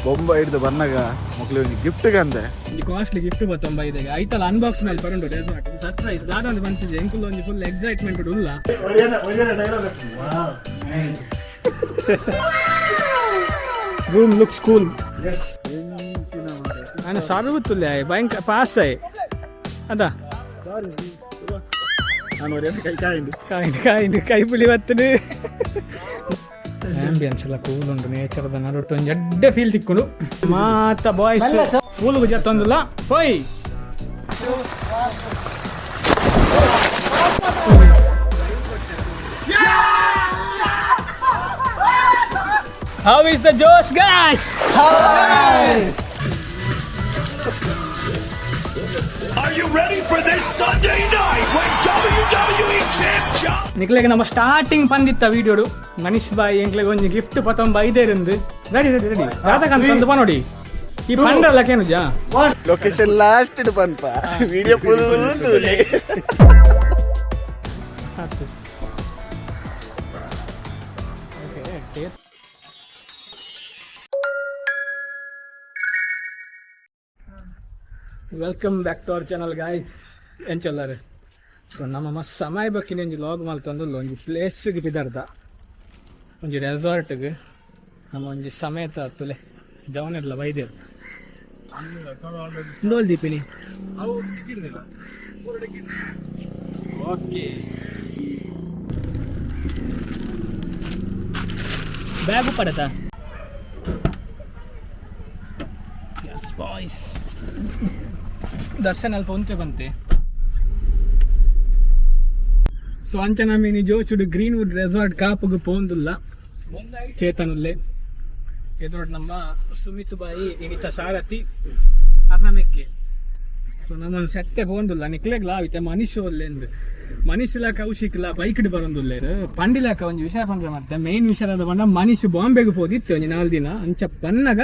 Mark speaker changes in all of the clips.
Speaker 1: ಬೊಂಬ ಹಿಡ್ದು ಬನ್ನಾಗ ಮಕ್ಳು ಒಂಜಿ ಗಿಫ್ಟ್ ಗಂದೆ
Speaker 2: ಒಂಜಿ ಕಾಸ್ಟ್ಲಿ ಗಿಫ್ಟ್ ಬತ್ತೊಂಬ ಇದೆ ಐತಲ್ಲ ಅನ್ಬಾಕ್ಸ್ ಮೇಲೆ ಬರಂಡು ರೆಸಾರ್ಟ್ ಸರ್ಪ್ರೈಸ್ ದಾದ ಒಂದು ಬಂತಿದೆ ಎಂಕುಲ್ ಒಂಜಿ ಫುಲ್ ಎಕ್ಸೈಟ್ಮೆಂಟ್ ಉಲ್ಲ. Room looks cool. ನಾನು ಸರ್ವತ್ತುಲ್ಲೆ ಭಯಂಕರ ಪಾಸ್ ಆಯ್ ಅದ.
Speaker 1: ನಾನು ಒರೇ ಕೈ ಕಾಯಿಂಡು.
Speaker 2: ಕಾಯಿಂಡು ಕಾಯಿಂಡು ಕೈಪುಲಿ ಬತ್ತದು. ಆಂಬಿಯನ್ಸ್ ಎಲ್ಲ ಕೂಲ್ ಉಂಟು, ನೇಚರ್ದ ನಡುಟ್ಟು ಒಂಜಿ ಎಡ್ಡೆ ಫೀಲ್ ತಿಕ್ಕುಂಡು. ಮಾತ ಬಾಯ್ಸ್ ಪೂಲು ಜತ್ತೊಂದುಲ್ಲ ಹೋಯ್. How is the Josh, guys?
Speaker 3: Are you ready for this Sunday night when WWE Champ John
Speaker 2: ನಿಕ್ಲೆಗ್ ನಮ್ಮ ಸ್ಟಾರ್ಟಿಂಗ್ ಪಂದಿತ್ತ ವೀಡಿಯೋಡು ಮನೀಶ್ ಬಾಯ್ ಎಂಕ್ಲೆಗ್ ಒಂಜಿ ಗಿಫ್ಟ್ ಪತೊಂಬ ಐದೇರಿಂದು. ರೆಡಿ ರೆಡಿ ರೆಡಿ ರಾಧಾಕಾಂತ್ ಒಂದು ನೋಡಿ ಈ ಪಂಡ್ರಲ್ಲ ಕೇನುಜಾ.
Speaker 1: ಲೊಕೇಶನ್ ಲಾಸ್ಟ್ ಇಡು ಪನ್ಪ ವಿಡಿಯೋ ಫುಲ್ ತೂಲೆ.
Speaker 2: ಆತು. Welcome back to our channel, guys. ಎಂಚೊಲ್ಲಾರೆ? ಸೊ ನಮ್ಮ ಮಸ್ತ್ ಸಮಯ ಬಕ್ಕಿನ ಒಂಜಿ ಲಾಗ್ ಮಲ್ತೊಂದುಲ್ಲ. ಒಂಜಿ ಪ್ಲೇಸ್ಗೆ ಪಿದರ್ದ, ಒಂಜಿ ರೆಸಾರ್ಟ್ಗೆ. ನಮ್ಮ ಒಂಜಿ ಸಮೇತ ತುಲೆ ಜವನೆರ್ಲ ಬೈದೇರು ಇಂದೋಲ್ ದೀಪಿನಿ. ಓಕೆ, ಬ್ಯಾಗು ಪಡತಾ? ಎಸ್ ಬಾಯ್ಸ್, ದರ್ಶನ ಅಲ್ಪ ಉಂತೆ ಬಂತೆ. ಸೊ ಅಂಚನ ಮೀನಿ ಜೋಶುಡು ಗ್ರೀನ್ ವುಡ್ ರೆಸಾರ್ಟ್ ಕಾಪುಗು ಪೋಂದುಲ್ಲ. ಚೇತನುಲ್ಲೆ ಎದುರು ನಮ್ಮ ಸುಮಿತ್ ಬಾಯಿ, ಇನಿತ ಸಾರಥಿ ಅರ್ನಮೆಕ್ಕೆ. ಸೊ ನಮ್ಮ ಸೆಟ್ಟೆ ಪೋಂದುಲ್ಲ. ನಿಕ್ಲೆಗ್ಲಾ ಇತ್ತೆ ಮನುಷ್ಯ ಒಲ್ಲೆಂದು ಮನುಷ್ಯಲ ಕೌಶಿಕ್ಲ ಬೈಕ್ಡ್ ಬರೊಂದುಲ್ಲೇರು. ಪಂಡಿಲಾಕ ಒಂಜಿ ವಿಷಯ ಪಂಡ್ರೆ, ಮತ್ತೆ ಮೇನ್ ವಿಷಯ ಆದ ಪಂಡ ಮನುಷ್ಯ ಬಾಂಬೆಗೆ ಪೋದಿತ್ತು ಒಂಜಿ 4 ದಿನ. ಅಂಚ ಪನ್ನಗ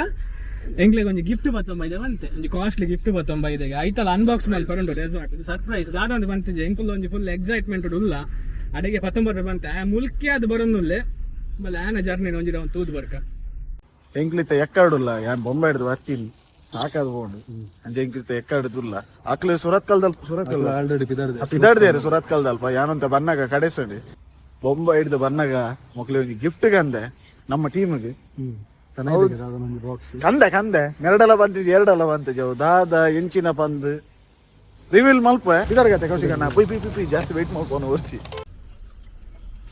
Speaker 2: ಎಂಕ್ಲೆಗ್ ಒಂಜಿ ಗಿಫ್ಟ್ ಬತ್ತೊಂಬ ಇದೆ ಬಂತೆ. ಒಂಜಿ ಕಾಸ್ಟ್ಲಿ ಗಿಫ್ಟ್ ಬತ್ತೊಂಬ ಇದೆ. ಐತಲ್ಲ ಅನ್ಬಾಕ್ಸ್ ಮೇಲೆ ಬರಂಡು ರೆಸಾರ್ಟ್ ಸರ್ಪ್ರೈಸ್ ದಾದ ಒಂದು ಬಂತಿದೆ. ಎಂಕುಲ್ ಒಂಜಿ ಫುಲ್ ಎಕ್ಸೈಟ್ಮೆಂಟ್ ಉಲ್ಲ. ಅಡೆಗೆ 19 ಬಂತೆ. ಆ ಮುಲ್ಕಿ ಅದು ಬರೋನುಲ್ಲೆ ಬಲ್ಲ ಆನ ಜರ್ನಿ ಒಂಜಿ ಒಂದು ತೂದು ಬರ್ಕ.
Speaker 1: ಎಂಕ್ಲಿತ್ತ ಎಕ್ಕಾಡುಲ್ಲ. ಯಾನ್ ಬೊಂಬೆ ಹಿಡ್ದು ಬರ್ತೀನಿ, ಸಾಕಾದ ಪೋಂಡು. ಅಂಚೆ ಎಂಕ್ಲಿತ್ತ ಎಕ್ಕಾಡುದುಲ್ಲ. ಅಕ್ಲೆ ಸುರತ್ ಕಲ್ದಲ್ಪ, ಸುರತ್ ಕಲ್ದ
Speaker 4: ಆಲ್ರೆಡಿ ಪಿದಾರ್ದೆ.
Speaker 1: ಪಿದಾಡ್ದೇರು ಸುರತ್ ಕಲ್ದಲ್ಪ. ಯಾನಂತ ಬನ್ನಾಗ ಕಡೆಸಂಡಿ ಬೊಂಬ ಹಿಡ್ದು ಬನ್ನಾಗ ಮಕ್ಳು ಒಂಜಿ ಗಿಫ್ಟ್ ಗಂದೆ ನಮ್ಮ ಟೀಮ್ಗೆ.
Speaker 4: ಒಂಜಿ ಬಾಕ್ಸ್.
Speaker 1: ಕಂದೆ ಕಂದೆ ಮೆರಡಲ ಬಂತಿಜಿ, ಎರಡಲ ಬಂತಿಜಿ. ಅವು ದಾದ ಎಂಚಿನ ಪಂದ್ ರಿವೀಲ್ ಮಲ್ಪ ಇದಾರ್ಗತ್ತೆ ಕೌಶಿಕಣ್ಣ. ಪುಯ್ ಪುಯ್ ಪುಯ್ ಪುಯ್, ಜಾಸ್ತಿ ವೇಟ್ ಮಲ್ಪೋನು ಒರ್ಚಿ.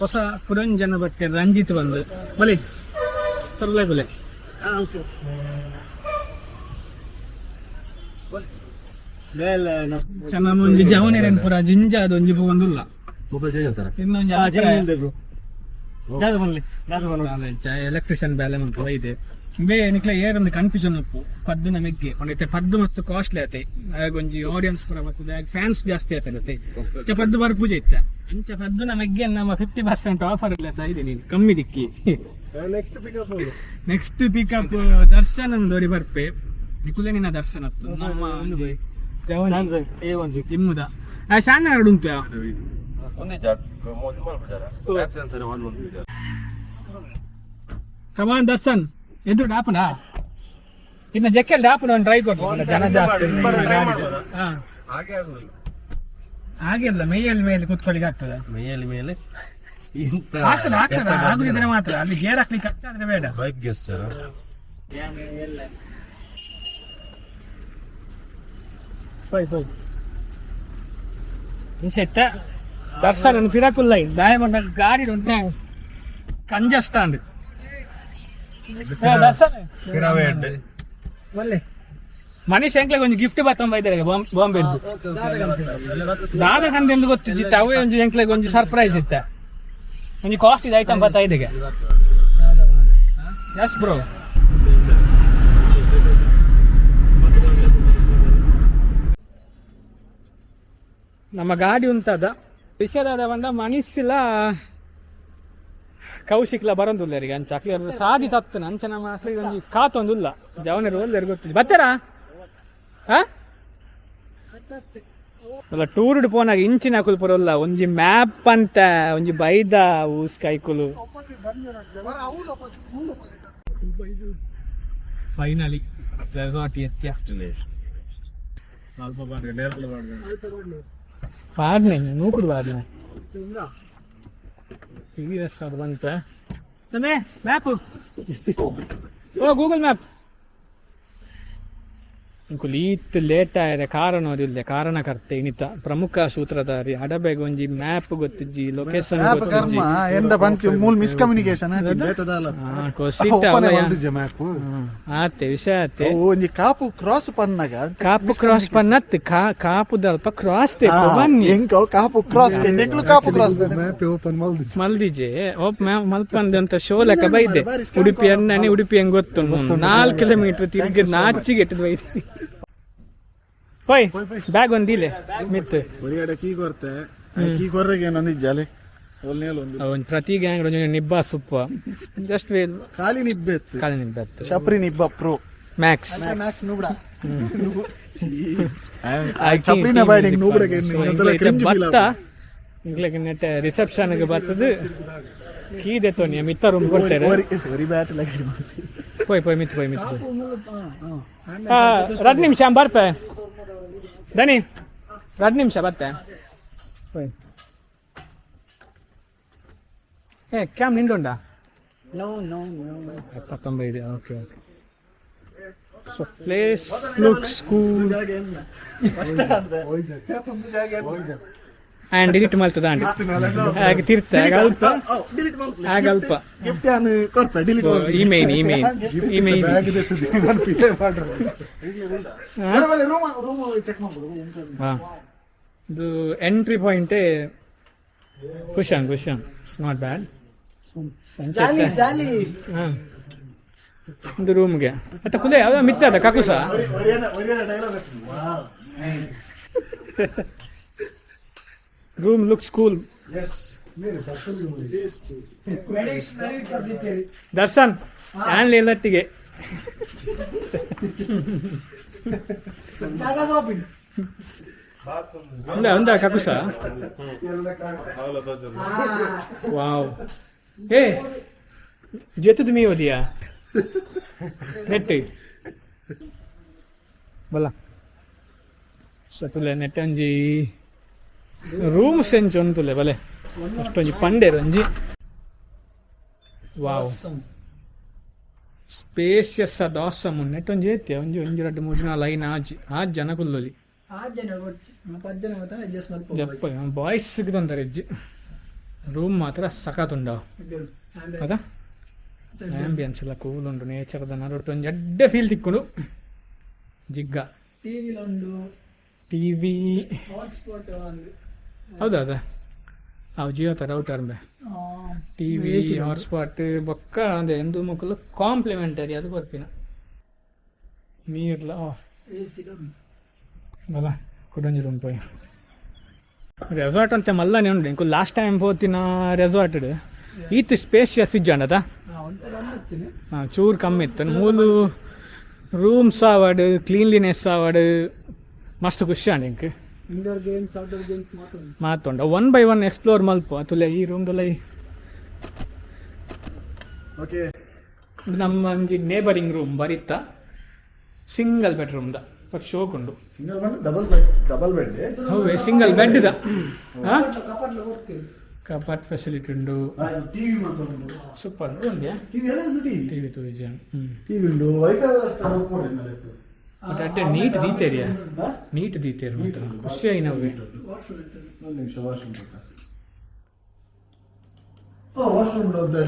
Speaker 2: ಹೊಸ ಪುರಂಜನ ಬಟ್ಟೆ ರಂಜಿತ್ ಬಂದು ಬಲಿ ಸರ್ಲೆ ಬಲೆ. ಚೆನ್ನ ಒಂಜಿ ಜವನೇರೇನು ಪೂರ ಜಿಂಜ ಅದು ಒಂಜಿ ಪೂಂದುಲ್ಲ.
Speaker 4: ಮೊಬೈಲ್ ಚೇಂಜ್ ಅಂತಾರ.
Speaker 2: ಇನ್ನೊಂದು ಎಲೆಕ್ಟ್ರಿಷಿಯನ್ ಬೇಲೆ ಮಂತು ಇದೆ ಬೇ. ನಿಕ್ಲೆ ಏರೊಂದು ಕನ್ಫ್ಯೂಷನ್ ಉಪ್ಪು ಪದ್ದುನ ಮೆಗ್ಗೆ ಪಂಡ ಪದ್ದು ಮಸ್ತ್ ಕಾಸ್ಟ್ಲಿ ಆತೆ. ಆಗ ಒಂಜಿ ಆಡಿಯನ್ಸ್ ಪೂರ ಬರ್ತದೆ, ಫ್ಯಾನ್ಸ್ ಜಾಸ್ತಿ ಆತದೆ. ಅಂಚ ಪದ್ದು ಬಾರ್ ಪೂಜೆ ಇತ್ತ. ಅಂಚ ಪದ್ದುನ ಮೆಗ್ಗೆ ನಮ್ಮ 50% ಆಫರ್ ಇಲ್ಲ ಇದೆ, ನೀನು ಕಮ್ಮಿ ದಿಕ್ಕಿ.
Speaker 4: Next pickup.
Speaker 2: Next pickup Darshan ಒಂದೋರಿ ಬರ್ಪೆ. ನಿಕುಲೆ ನಿನ್ನ ದರ್ಶನ ಅತ್ತು ನಮ್ಮ ಜಿಮ್ಮುದ ಶಾನ ಎರಡು ಉಂಟು. ಕಮಾನ್ ದರ್ಶನ್, ಎದುರು ಡಾಪುನಾ ಇನ್ನು ಜಕ್ಕೆಲ್ ಡಾಪುನ ಒಂದು ಟ್ರೈ ಕೊಟ್ಟು ಜನ ಜಾಸ್ತಿ. ಹಾ, ಹಾಗೆ ಅಲ್ಲ, ಮೇಯಲ್ಲಿ ಮೇಲೆ ಕೂತ್ಕೊಳ್ಳಿಕ್ಕೆ ಆಗ್ತದೆ.
Speaker 4: ಮೇಯಲ್ಲಿ ಮೇಲೆ ಇಂತ.
Speaker 2: ಆಗ್ತದೆ ಆಗ್ತದೆ, ಆಗುದಿದ್ರೆ ಮಾತ್ರ. ಅಲ್ಲಿ ಗೇರ್ ಹಾಕ್ಲಿಕ್ಕೆ ಕಷ್ಟ ಆದ್ರೆ ಬೇಡ.
Speaker 4: Bike guest.
Speaker 2: ಹೋಯ್ ಹೋಯ್ ಇಂಚೆತ್ತ ದರ್ಶನ ಪಿರಕುಲ್ಲ ದಾಯ ಗಾಡಿ ಉಂಟು ಕಂಜಸ್ಟ್ ಅಂಡ್ ದರ್ಶನ ಒಳ್ಳೆ ಮನೀಶ್ ಎಂಕ್ಲೆಗ್ ಒಂಜಿ ಗಿಫ್ಟ್ ಬತ್ತೊಂಬ ಇದ್ದಾರೆ ಬಾಂಬೆ. ದಾದ ಕಂದ ಎಂದು ಗೊತ್ತಿಜ್ಜಿತ್ತ. ಅವೇ ಒಂಜಿ ಎಂಕ್ಲೆಗ್ ಒಂಜಿ ಸರ್ಪ್ರೈಸ್ ಇತ್ತ. ಒಂಜಿ ಕಾಸ್ಟ್ ಇದೆ ಐಟಮ್ ಬರ್ತಾ ಇದೆ. ಎಸ್ ಬ್ರೋ, ನಮ್ಮ ಗಾಡಿ ಉಂಟದ. ವಿಷಯದಾದ ಬಂದ ಮನಸ್ಸಿಲ್ಲ ಕೌಶಿಕ್ಲ ಬರಂದುಲ್ಲ ಅಂಚ ಅಕ್ಲಿ ಸಾದಿ ತತ್ತನ. ಅಂಚ ನಮ್ಮ ಅಕ್ಲಿಗೆ ಒಂಜಿ ಕಾತೊಂದುಲ್ಲ. ಜವನರು ಒಲ್ಲೆರ್ ಗೊತ್ತಿಲ್ಲ ಬತ್ತೆರಾ. ಹಾ ಅಲ್ಲ, ಟೂರ್ಡ್ ಪೋನಾಗ ಇಂಚಿನ ಕುಲ್ಪುರಲ್ಲ. ಒಂಜಿ ಮ್ಯಾಪ್ ಅಂತ ಒಂಜಿ ಬೈದ ಊಸ್ ಕೈಕುಲು. ಫೈನಲಿ ರೆಸಾರ್ಟ್ ಎತ್ಯ. ಪಾಡ್ನೆ ನೂಕುಡು ಪಾಡ್ನೆ ಸೀರಿಯಸ್ ಅದು ಬಂತ ತಮ್ಮೆ. ಮ್ಯಾಪ್, ಓ ಗೂಗಲ್ ಮ್ಯಾಪ್. ಇಂಕುಲು ಈತ್ ಲೇಟ್ ಆಯರೆ ಕಾರಣ ಇಲ್ಲ. ಕಾರಣಕರ್ತೆ ಇನಿತ ಪ್ರಮುಖ ಸೂತ್ರಧಾರಿ ಅಡಬೆಗ್ ಒಂಜಿ ಮ್ಯಾಪ್ ಗೊತ್ತಿಜ್ಜಿ, ಲೊಕೇಶನ್ ಗೊತ್ತಿಜ್ಜಿ.
Speaker 1: ಕರ್ಮ ಎಂಡ ಪಂಚ ಮೂಲ್ ಮಿಸ್ಕಮ್ಯುನಿಕೇಶನ್ ಬೇತದಲ್ಲ.
Speaker 2: ಕೊಸಿಟ್.
Speaker 4: ಮ್ಯಾಪ್.
Speaker 2: ಆತೆ ವಿಷಯ ಆತೆ.
Speaker 1: ಒಂಜಿ ಕಾಪು ಕ್ರಾಸ್ ಪನ್ನಗ.
Speaker 2: ಕಾಪು ಕ್ರಾಸ್ ಪನ್ನತ್ ಕಾಪುದಲ್ಪ ಕ್ರಾಸ್ ಬನ್ನಿ.
Speaker 1: ಎಂಕ ಕಾಪು ಕ್ರಾಸ್, ಎಂಕ್ಲು ಕಾಪು ಕ್ರಾಸ್.
Speaker 4: ಮ್ಯಾಪ್ ಓಪನ್ ಮಲ್ದಿಜಿ.
Speaker 2: ಮಲ್ದಿಜೆ ಓಪ್ ಮಲ್ಪಂದೆ ಅಂತ ಶೋ ಲೆಕ್ಕ ಬೈದೆ. ಉಡುಪಿ ಅಣ್ಣನೆ ಉಡುಪಿ ಹೆಂಗ್ ಗೊತ್ತು. 4 ಕಿಲೋಮೀಟರ್ ತಿರುಗಿ ನಾಚಿಗೆ ಎಟ್ಟದ್ ಬೈದೆ. ಪೋಯ್ ಬ್ಯಾಗ್ ಒಂದಿಲೆ ಮಿತ್ತು.
Speaker 1: ಹೊರಗಡೆ ಕೀ ಕೊರ್ತೆ, ಕೀ ಕೊರ್ರೆಗೆ ಏನೊಂದು ಇಜ್ಜಾಲೆ ಒಂದು.
Speaker 2: ಒಂದು ಪ್ರತಿ ಗ್ಯಾಂಗ್ ಒಂಜಿ ನಿಬ್ಬ ಸುಪ್ಪ ಜಸ್ಟ್ ವೇಲ್.
Speaker 1: ಖಾಲಿ ನಿಬ್ಬೆತ್ತು.
Speaker 2: ಖಾಲಿ ನಿಬ್ಬತ್ತು.
Speaker 1: ಚಪ್ರಿ ನಿಬ್ಬ ಪ್ರೋ.
Speaker 2: ಮ್ಯಾಕ್ಸ್.
Speaker 1: ಮ್ಯಾಕ್ಸ್ ನುಬ್ಡ ಚಪ್ರಿನ ಬ್ಯಾಡಿಂಗ್ ನೂಬ್ಡಗೆ.
Speaker 2: ಬತ್ತ ಇಂಗ್ಲೆಗ್ ನೆಟ್ ರಿಸೆಪ್ಷನ್ ಬರ್ತದೆ. ಕೀ ದೆತ್ತೋನಿ ಮಿತ್ತ ರೂಮ್ ಕೊಡ್ತಾರೆ.
Speaker 1: ಒರಿ ಬ್ಯಾಟ್ ಲಗಡಿ.
Speaker 2: ಪೋಯ್ ಪೋಯ್ ಮಿತ್ತು ಪೋಯ್ ಮಿತ್ತು ಪೋಯ್. 2 ನಿಮಿಷ ಬರ್ಪೆ ದನಿ, 2 ನಿಮಿಷ ಬರ್ತೆ ಪೋಯ್. ಏ cam ನಿಂದುಂಡಾ?
Speaker 5: No.
Speaker 2: 79. Okay okay so place looks cool and delete ಮಲ್ತದ and ಹಾಗೆ ತಿರ್ತ ಅಲ್ಪ ಆಗಲ್ಪ.
Speaker 1: ಗಿಫ್ಟ್ ಯಾನು ಕೊರ್ಪೆ delete.
Speaker 2: Email email email.
Speaker 4: Bag ಪಿಲೆ ಮಾಡ್ರಿ.
Speaker 1: ರೂಮ್ ರೂಮ್ ಚೆಕ್ ಮಾಡ್ಬೋದು.
Speaker 2: ಹಾಂ, ಇದು ಎಂಟ್ರಿ ಪಾಯಿಂಟೇ. ಖುಷಾನ್ ಖುಷಾನ್, not bad.
Speaker 5: Jolly jolly.
Speaker 2: ಹಾಂ, ಒಂದು ರೂಮ್ಗೆ ಮತ್ತೆ ಕುಲೆ ಯಾವ್ದೋ ಮಿತ್ತ ಅದ ಕಕುಸ.
Speaker 1: Dialogue.
Speaker 2: Room looks cool. Darshan only ಎಲ್ಲಟ್ಟಿಗೆ. ಒಂದ ಒಂದ ಕಕುಸ. ವಾವ್, ಏ ಜೆತ್ತದ ಮೀ ಓದಿಯಾ ನೆಟ್ ಬಲ್ಲ ಸತುಲೆ ನೆಟ್ ಒಂಜಿ ರೂಮ್ ಸೆಂಚ್ ಒಂತುಲೆ ಬಲೆ ಅಷ್ಟೊಂಜಿ ಪಂಡೇರು ಒಂಜಿ. ವಾವ್, ಸ್ಪೇಷಿಯಸ್ ಅದು ಆಸಮ್. ನೆಟ್ ಒಂಜಿ ಐತೆ ಒಂಜಿ ಒಂಜಿ ಎರಡು ಮೂರು ಜನ ಲೈನ್ ಆಜಿ ಆಜ್ ಜನ ಕುಲ್ಲೊಲಿ.
Speaker 5: ಆರು ಜನ ಒಟ್ಟು 10 ಜನ ಮಾತ್ರ ಅಡ್ಜಸ್ಟ್ ಮಲ್ಪ.
Speaker 2: ಜಪ್ಪ ಬಾಯ್ಸ್ ತೊಂದರೆ ಇಜ್ಜಿ. ರೂಮ್ ಮಾತ್ರ ಸಖತ್ ಉಂಡವು ಅದ. ಆಂಬಿಯನ್ಸ್ ಎಲ್ಲ ಕೂಲ್ ಉಂಟು. ನೇಚರ್ದ ನಡುಟ್ಟು ಒಂಜಿ ಎಡ್ಡೆ ಫೀಲ್ ತಿಕ್ಕುಂಡು ಜಿಗ್ಗ.
Speaker 5: ಟಿವಿ ಉಂಡು.
Speaker 2: ಟಿವಿ.
Speaker 5: ಹಾಟ್ಸ್ಪಾಟ್ ಒಂದು.
Speaker 2: ಹೌದಾ ಅದ ಅವು ಜಿಯೋ ತರ ರೌಟರ್ ಬೆ. ಟಿವಿ, ಹಾಟ್ಸ್ಪಾಟ್ ಬೊಕ್ಕ ಅದೇ ಎಂದು ಮಕ್ಕಳು ಕಾಂಪ್ಲಿಮೆಂಟರಿ ಅದು ಬರ್ಪಿನ ನೀರ್ಲ.
Speaker 5: ಎ ಸಿ.
Speaker 2: ಬಲ ಕುಡೊಂಜಿ ರೂಮ್ ಪೋಯಿ. ರೆಸಾರ್ಟ್ ಅಂತ ಮಲ್ಲನೆ ಉಂಡು. ಇಂಕು ಲಾಸ್ಟ್ ಟೈಮ್ ಪೋತಿನ ರೆಸಾರ್ಟ್ ಈತ್ ಸ್ಪೇಷಿಯಸ್ ಇಜ್ಜಾಂಡದ.
Speaker 5: ಒಂಥರ ಅಲ್ಲತ್ತೀನಿ.
Speaker 2: ಹಾಂ, ಚೂರು ಕಮ್ಮಿ ಇತ್ತು. ಮೂಲು ರೂಮ್ಸ್ ಆವಡ್, ಕ್ಲೀನ್ಲಿನೆಸ್ ಆವಡ್, ಮಸ್ತ್ ಖುಷಿ ಆಂಡ್ ಇಂಕ್.
Speaker 5: ಇಂಡೋರ್ ಗೇಮ್ಸ್, ಔಟ್ಡೋರ್ ಗೇಮ್ಸ್ ಮಾತ್ರ ಉಂಟು.
Speaker 2: ಮಾತುಂಡ ಒನ್ ಬೈ ಒನ್ ಎಕ್ಸ್ಪ್ಲೋರ್ ಮಲ್ಪ ತುಲೆ ಈ ರೂಮ್ದಲ್ಲ ಈ
Speaker 1: ಓಕೆ.
Speaker 2: ನಮ್ಮ ಒಂಜಿ ನೇಬರಿಂಗ್ ರೂಮ್ ಬರಿತ್ತ ಸಿಂಗಲ್ ಬೆಡ್ರೂಮ್ದ ಬಟ್ ಶೋಕ್ ಉಂಡು.
Speaker 1: ಸಿಂಗಲ್ ಬಂದು ಡಬಲ್ ಬೆಡ್, ಡಬಲ್ ಬೆಡ್.
Speaker 2: ಹೌವೆ ಸಿಂಗಲ್ ಬೆಡ್ ಇದ.
Speaker 5: ಕಪಾಟ್ಲ ಕೊಡ್ತೀವಿ.
Speaker 2: ಕಪಾಟ್ ಫೆಸಿಲಿಟಿ ಉಂಡು.
Speaker 1: ಟಿವಿ ಮಾತ್ರ ಉಂಟು.
Speaker 2: ಸೂಪರ್ ಉಂಡ್ಯಾ.
Speaker 1: ಟಿವಿ ಎಲ್ಲ ಉಂಟು ಟಿವಿ.
Speaker 2: ಟಿವಿ ತೂಜ ಹ್ಞೂ.
Speaker 1: ಟಿವಿ ಉಂಟು, ವೈಫೈ ವ್ಯವಸ್ಥೆ ಹೋಗ್ಬೋದು.
Speaker 2: ಬಟ್ ಅಡ್ಡೆ ನೀಟ್ ದೀತೇರಿಯಾ, ನೀಟ್ ದೀತೇರು ಮಾತ್ರ ಖುಷಿ ಆಯ್ನವ್ವೆ.
Speaker 1: ಒಂದು ನಿಮಿಷ, ವಾಶ್ರೂಮ್. ಓ, ವಾಶ್ರೂಮ್ ಉಂಟು,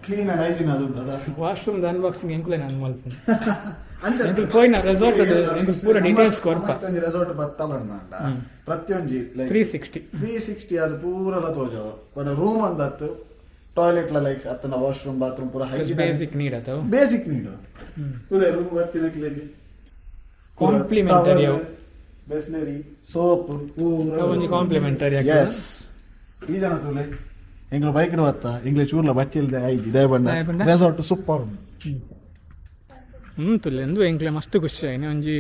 Speaker 1: ಕ್ಲೀನ್ ಅಂಡ್ ಹೈಜೀನ್ ಅದು ಉಂಟು ಅದ.
Speaker 2: ವಾಶ್ರೂಮ್ ಅನ್ಬಾಕ್ಸಿಂಗ್ ಎಂಕುಲೆ ನಾನು ಮಲ್ಪುನು. ಎಂಕುಲು ಪೋಯಿನ ರೆಸಾರ್ಟ್ ಎಂಕುಲು ಪೂರ ಡೀಟೇಲ್ಸ್ ಕೊರ್ಪ.
Speaker 1: ಒಂಜಿ ರೆಸಾರ್ಟ್ ಬತ್ತಲಂಡ ಪ್ರತಿಯೊಂಜಿ ಲೈಕ್
Speaker 2: 360.
Speaker 1: 360 ಅದು ಪೂರಲ ತೋಜವ ಪಂಡ ರೂಮ್ ಅಂದತ್ತು ಟಾಯ್ಲೆಟ್ ಲೈಕ್ ಅತ್ತನ ವಾಶ್ರೂಮ್ ಬಾತ್ರೂಮ್ ಪೂರ ಹೈಜೀನ್.
Speaker 2: ಬೇಸಿಕ್ ನೀಡ್ ಆತವು.
Speaker 1: ಬೇಸಿಕ್ ನೀಡು ತುಲೆ ರೂಮ್ ಬರ್ತಿನಕ್ಲೆಗೆ.
Speaker 2: ಕಾಂಪ್ಲಿಮೆಂಟರಿ ಅವು.
Speaker 1: ಬೇಸ್ನರಿ ಸೋಪ್ ಪೂರ.
Speaker 2: ಒಂಜಿ ಕಾಂಪ್ಲಿಮೆಂಟರಿ.
Speaker 1: ಎಸ್, ಈ ಜನ ತುಲೆ ಎಂಗ್ಲ ಬೈಕ್ ಬತ್ತ ಇಂಗ್ಲಿಷ್ ಊರ್ಲ ಬಚ್ಚಿಲ್ದೆ ಐಜಿ ದಯ ಬಂಡ.
Speaker 2: ದಾಯೆ ಪಂಡ?
Speaker 1: Resort super.
Speaker 2: ಹ್ಮ್ ತುಲೆ ಅಂದು ಎಂಕ್ಲೆ ಮಸ್ತ್ ಖುಷಿ ಆಯ್ನೆ. ಒಂಜಿ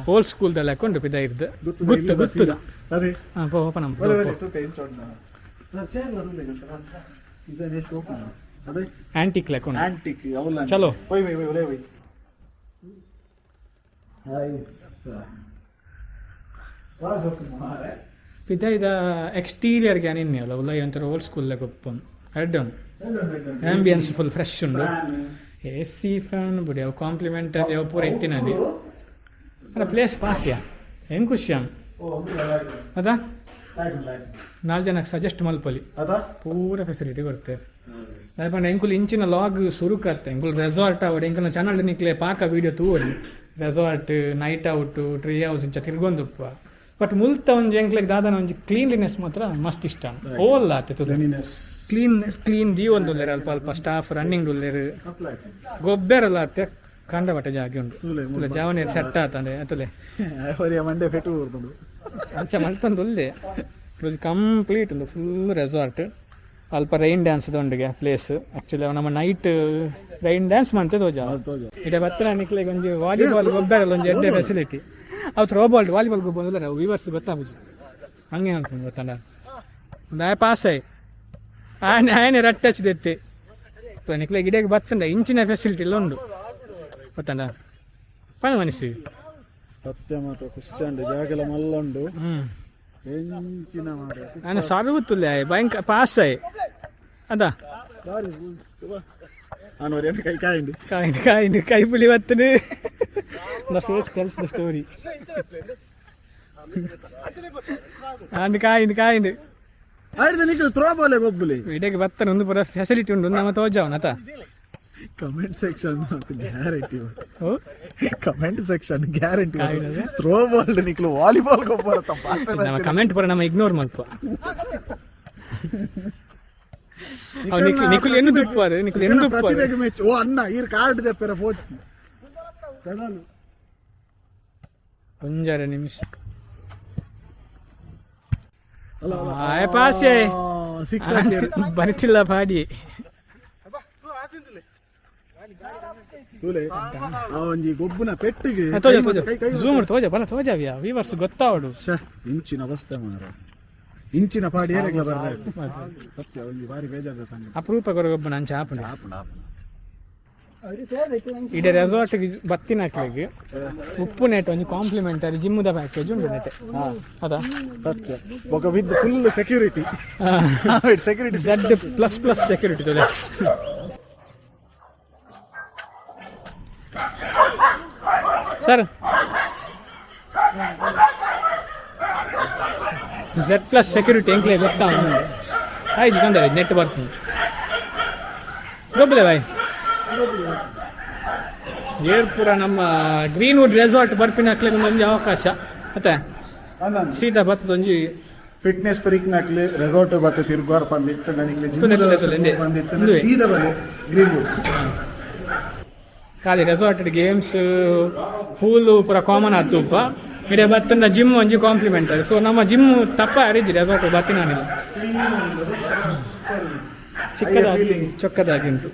Speaker 2: ಹೋಲ್ ಸ್ಕೂಲ್ ದಲ್ಲಿ ಹಾಕೊಂಡು ಪಿದ ಇರ್ದು ಗುತ್ತು ಗುತ್ತುದ.
Speaker 1: ಅದೇ.
Speaker 2: ಹಾ ಪೋ ಓಪನ್.
Speaker 1: ಬಲೆ ಬಲೆ ತೂಕ ಇಂಚ ಉಂಟು ಚೇರ್. ಅದೇ.
Speaker 2: ಆಂಟಿಕ್ ಲೆಕ್ಕ ಉಂಡು.
Speaker 1: ಆಂಟಿಕ್ ಅವಲ್ಲ.
Speaker 2: ಚಲೋ.
Speaker 1: ಹೋಯ್ ಬೈ ಬೈ ಒಳ್ಳೆ ಬೈ. ನೈಸ್.
Speaker 2: ಪಿದಾಯ್ದ ಎಕ್ಸ್ಟೀರಿಯರ್ ಗೆ ನಿನ್ನೆ ಅಲ್ಲ ಉಲ್ಲ ಒಂಥರ ಓಲ್ಡ್ ಸ್ಕೂಲ್ ಲೆಕ್ಕ ಉಪ್ಪುಂಡು. ಎಡ್ಡೆ ಉಂಡು. Ambience full fresh ಉಂಡು. A C fan ಬುಡಿ ಅವು ಕಾಂಪ್ಲಿಮೆಂಟರಿ ಅವು ಪೂರ ಇತ್ತಿನದಿ. ಅಲ್ಲ ಪ್ಲೇಸ್ ಪಾಸ್ಯಾ ಹೆಂಗ್ ಖುಷಿ ಅದ. ನಾಲ್ಕು ಜನಕ್ಕೆ ಸಜೆಸ್ಟ್ ಮಲ್ಪೊಲಿ.
Speaker 1: ಅದ.
Speaker 2: ಪೂರ ಫೆಸಿಲಿಟಿ ಕೊಡ್ತೇವೆ. ದಾಯೆ ಎಂಕುಲು ಇಂಚಿನ ಲಾಗ್ ಸುರುಕತ್ತೆ ಎಂಕುಲು ರೆಸಾರ್ಟ್ ಅವಡು ಎಂಕಲ್ನ ಚಾನಲ್ ನಿಕ್ಲೆ ಪಾಕ ವೀಡಿಯೋ ತೂವೊಲಿ. Resort, night out, tree house ಇಂಚ ತಿರ್ಗೊಂದುಪ್ಪ. ಬಟ್ ಮುಲ್ತ ಒಂಜಿ ಎಂಕ್ಲೆಗ್ ದಾದನ ಒಂಜಿ ಕ್ಲೀನ್ಲಿನೆಸ್ ಮಾತ್ರ ಮಸ್ತ್ ಇಷ್ಟ ಓಲ್ಲ ಆತೆ ತುದೆ.
Speaker 1: Cleanliness.
Speaker 2: Clean clean ದೀವೊಂದುಲ್ಲೆರ್, ಅಲ್ಪ ಅಲ್ಪ ಸ್ಟಾಫ್ ರನ್ನಿಂಗ್ ಉಲ್ಲೆರ್. ಗೊಬ್ಬೆರಲ್ಲ ಆತೆ, ಕಂಡ ಬಟ್ಟೆ ಜಾಗೆ ಉಂಡು.
Speaker 1: ತೂಲೆ,
Speaker 2: ತುಲೆ ಜಾವನೇರ್ ಸೆಟ್ ಆತಂಡೆ ತುಲೆ.
Speaker 1: ಹೊರಿಯ ಮಂಡೆ ಪೆಟ್ಟು ಬರ್ತುಂಡು.
Speaker 2: ಅಂಚ ಮಲ್ತೊಂದು ಉಲ್ಲೆ. ಕಂಪ್ಲೀಟ್ ಉಂಡು ಫುಲ್ ರೆಸಾರ್ಟ್. ಅಲ್ಪ ರೈನ್ ಡ್ಯಾನ್ಸ್ ಉಂಡುಗೆ ಪ್ಲೇಸ್. ಆಕ್ಚುಲಿ ನಮ್ಮ night rain dance ಮಂತೆ ತೋಜ. ಇಡೆ ಬತ್ತಿನ ನಿಕ್ಲೆಗ್ ಒಂಜಿ ವಾಲಿಬಾಲ್ ಗೊಬ್ಬರಲ್ಲ ಒಂಜಿ ಎಡ್ಡೆ ಫೆಸಿಲಿಟಿ. ಅವು throw ball volleyball ಗೊಬ್ಬರ ವಿವರ್ಸ್ ಗೊತ್ತಾಪುಜಿ ಹಂಗೆ ಅನ್ಕೊಂಡು ಗೊತ್ತಂಡ. ಒಂದು ಪಾಸ್ ಆಯ್ ಆನೆ ಆಯನೆ ರಟ್ಟೆ ಹಚ್ಚಿದೆತ್ತಿ ನಿಕ್ಲೆಗ್ ಇಡೆಗ್ ಬತ್ತಂಡ ಇಂಚಿನ ಫೆಸಿಲಿಟಿ ಎಲ್ಲ ಉಂಡು ಗೊತ್ತಂಡ ಪನ ಮನಸ್ಸಿ.
Speaker 1: ಸತ್ಯ ಮಾತ್ರ ಖುಷಿ ಉಂಡು, ಜಾಗೆಲ್ಲ ಮಲ್ಲ ಉಂಡು.
Speaker 2: ಹ್ಮ್.
Speaker 1: ಎಂಚಿನ ಮಾರ್ರೆ.
Speaker 2: ಆನೆ ಸರ್ವತ್ತುಲ್ಲೆ ಆಯ್ ಭಯಂಕರ ಪಾಸ್ ಆಯ್ ಅದ.
Speaker 1: ನಾನು ಹೊರಿಯ ಕೈ ಕಾಯಿಂಡು.
Speaker 2: ಕಾಯಿಂಡ್ ಕಾಯಿಂಡ್ ಕೈಪುಲಿ ಬತ್ತನೆ. The face tells the story. And ಕಾಯಿಂಡ್ ಕಾಯಿಂಡ್.
Speaker 1: ಆಯ್ತು ನಿಕ್ಲು ಥ್ರೋ ಬಾಲ್ ಗೊಬ್ಬುಲಿ.
Speaker 2: ಇಡಕ್ಕೆ ಬತ್ತನೆ ಒಂದು ಪೂರ ಫೆಸಿಲಿಟಿ ಉಂಡು ನಮ್ಮ ತೋಜಾವನ ಅತ.
Speaker 1: Comment section guarantee.
Speaker 2: ಓ.
Speaker 1: Comment section guarantee.
Speaker 2: ಕಾಯಿನದ?
Speaker 1: Throw ball ನಿಕ್ಲು volleyball ಗೊಬ್ಬರ.
Speaker 2: ನಮ್ಮ ಕಮೆಂಟ್ ಪೂರ ನಮ್ಮ ಇಗ್ನೋರ್ ಮಲ್ಪ. ಅವ್ ನಿಕ್ಲು ನಿಕುಲು ಎನ್ನು ದುಪ್ಪಾರು, ನಿಕುಲು ಎನ್ನು ದುಪ್ಪಾರು.
Speaker 1: ಪ್ರತಿಭೆಗೆ ಮೆಚ್ಚು. ಓ ಅಣ್ಣ ಈರ್ ಕಾರ್ಡ್ ದೆಪ್ಪೆರ ಪೋಚಿ ಕಡಲು.
Speaker 2: ಒಂಜಾರೆ ನಿಮಿಷ ಆಯ್ ಪಾಸ್.
Speaker 1: ಸಿಕ್ಸ್ ಹಾಕಿರು.
Speaker 2: ಬರಿತಿಲ್ಲ ಪಾಡಿ.
Speaker 1: ತೂಲೆ ಆ ಒಂಜಿ ಗೊಬ್ಬುನ ಪೆಟ್ಟಿಗೆ.
Speaker 2: ತೋಜ ತೋಜ.
Speaker 1: ಕೈ ಕೈ.
Speaker 2: ಝೂಮ್ ತೋಜ ಬಲ ತೋಜವ್ಯಾ ವಿವರ್ಸ್ ಗೊತ್ತಾವಡು.
Speaker 1: ಶ್ಯೆ, ಇಂಚಿನ ಅವಸ್ಥೆ ಮಾರ, ಇಂಚಿನ ಪಾಡಿ ಏರೆಗ್ಲ ಬರ್ರೆ. ಸತ್ಯ ಒಂಜಿ ಬಾರಿ ಬೇಜಾರದ ಸಂಗತಿ.
Speaker 2: ಅಪರೂಪ ಕೊರಗೊಬ್ಬನ ಅಂಚ ಆಪುಂಡು.
Speaker 1: ಆಪುಂಡು ಆಪುಂಡು.
Speaker 2: ಇಡೆ ರೆಸಾರ್ಟ್ ಬತ್ತಿನಕ್ಲೆಗ್ ಉಪ್ಪು ನೆಟ್ ಒಂಜಿ ಕಾಂಪ್ಲಿಮೆಂಟರಿ ಜಿಮ್ಮುದ ಪ್ಯಾಕೇಜ್ ಉಂಡು ನೆಟ್ ಅದ.
Speaker 1: ಸತ್ಯ ಬೊಕ with full security security.
Speaker 2: Z plus plus security ತೊಲೆ. Sir, Z plus security ಎಂಕ್ಲೆ ಗೊತ್ತಾ? ಆಯ್ತು ತೊಂದರೆ ನೆಟ್ ಬರ್ತದೆ. ಗೊಬ್ಬಲೆ ಬಾಯ್ ಏರ್ಪುರ ನಮ್ಮ ಗ್ರೀನ್ವುಡ್ ರೆಸಾರ್ಟ್ ಬರ್ಪಿನ ಒಂಜಿ ಅವಕಾಶ ಮತ್ತೆ ಸೀದಾ ಬರ್ತದ ಒಂಜಿ.
Speaker 1: ಫಿಟ್ನೆಸ್ ಫ್ರೀಕ್ ನಾಕ್ಲೆ ರೆಸಾರ್ಟ್ ಬತ್ತ ತಿರುಗಾರ ಬಂದಿತ್ತು ನನಗೆ.
Speaker 2: ತುಲೆ, ತುಲೆ, ತುಲೆ, ಇಂದೆ.
Speaker 1: ಬಂದಿತ್ತು.
Speaker 2: ಇಂದುವೆ.
Speaker 1: ಸೀದಾ ಬಲೆ ಗ್ರೀನ್ ವುಡ್ಸ್.
Speaker 2: ಖಾಲಿ resort games pool ಪೂರ ಕಾಮನ್ ಆತು ಉಪ್ಪ. ಇಡೆ ಬತ್ತನ ಜಿಮ್ ಒಂಜಿ ಕಾಂಪ್ಲಿಮೆಂಟರಿ. ಸೊ ನಮ್ಮ ಜಿಮ್ ತಪ್ಪ ಅರಿಜಿ ರೆಸಾರ್ಟ್ ಬತ್ತಿನಾನಿಲ್ಲ. ಚಿಕ್ಕದಾಗಿ ಚೊಕ್ಕದಾಗಿ ಉಂಟು.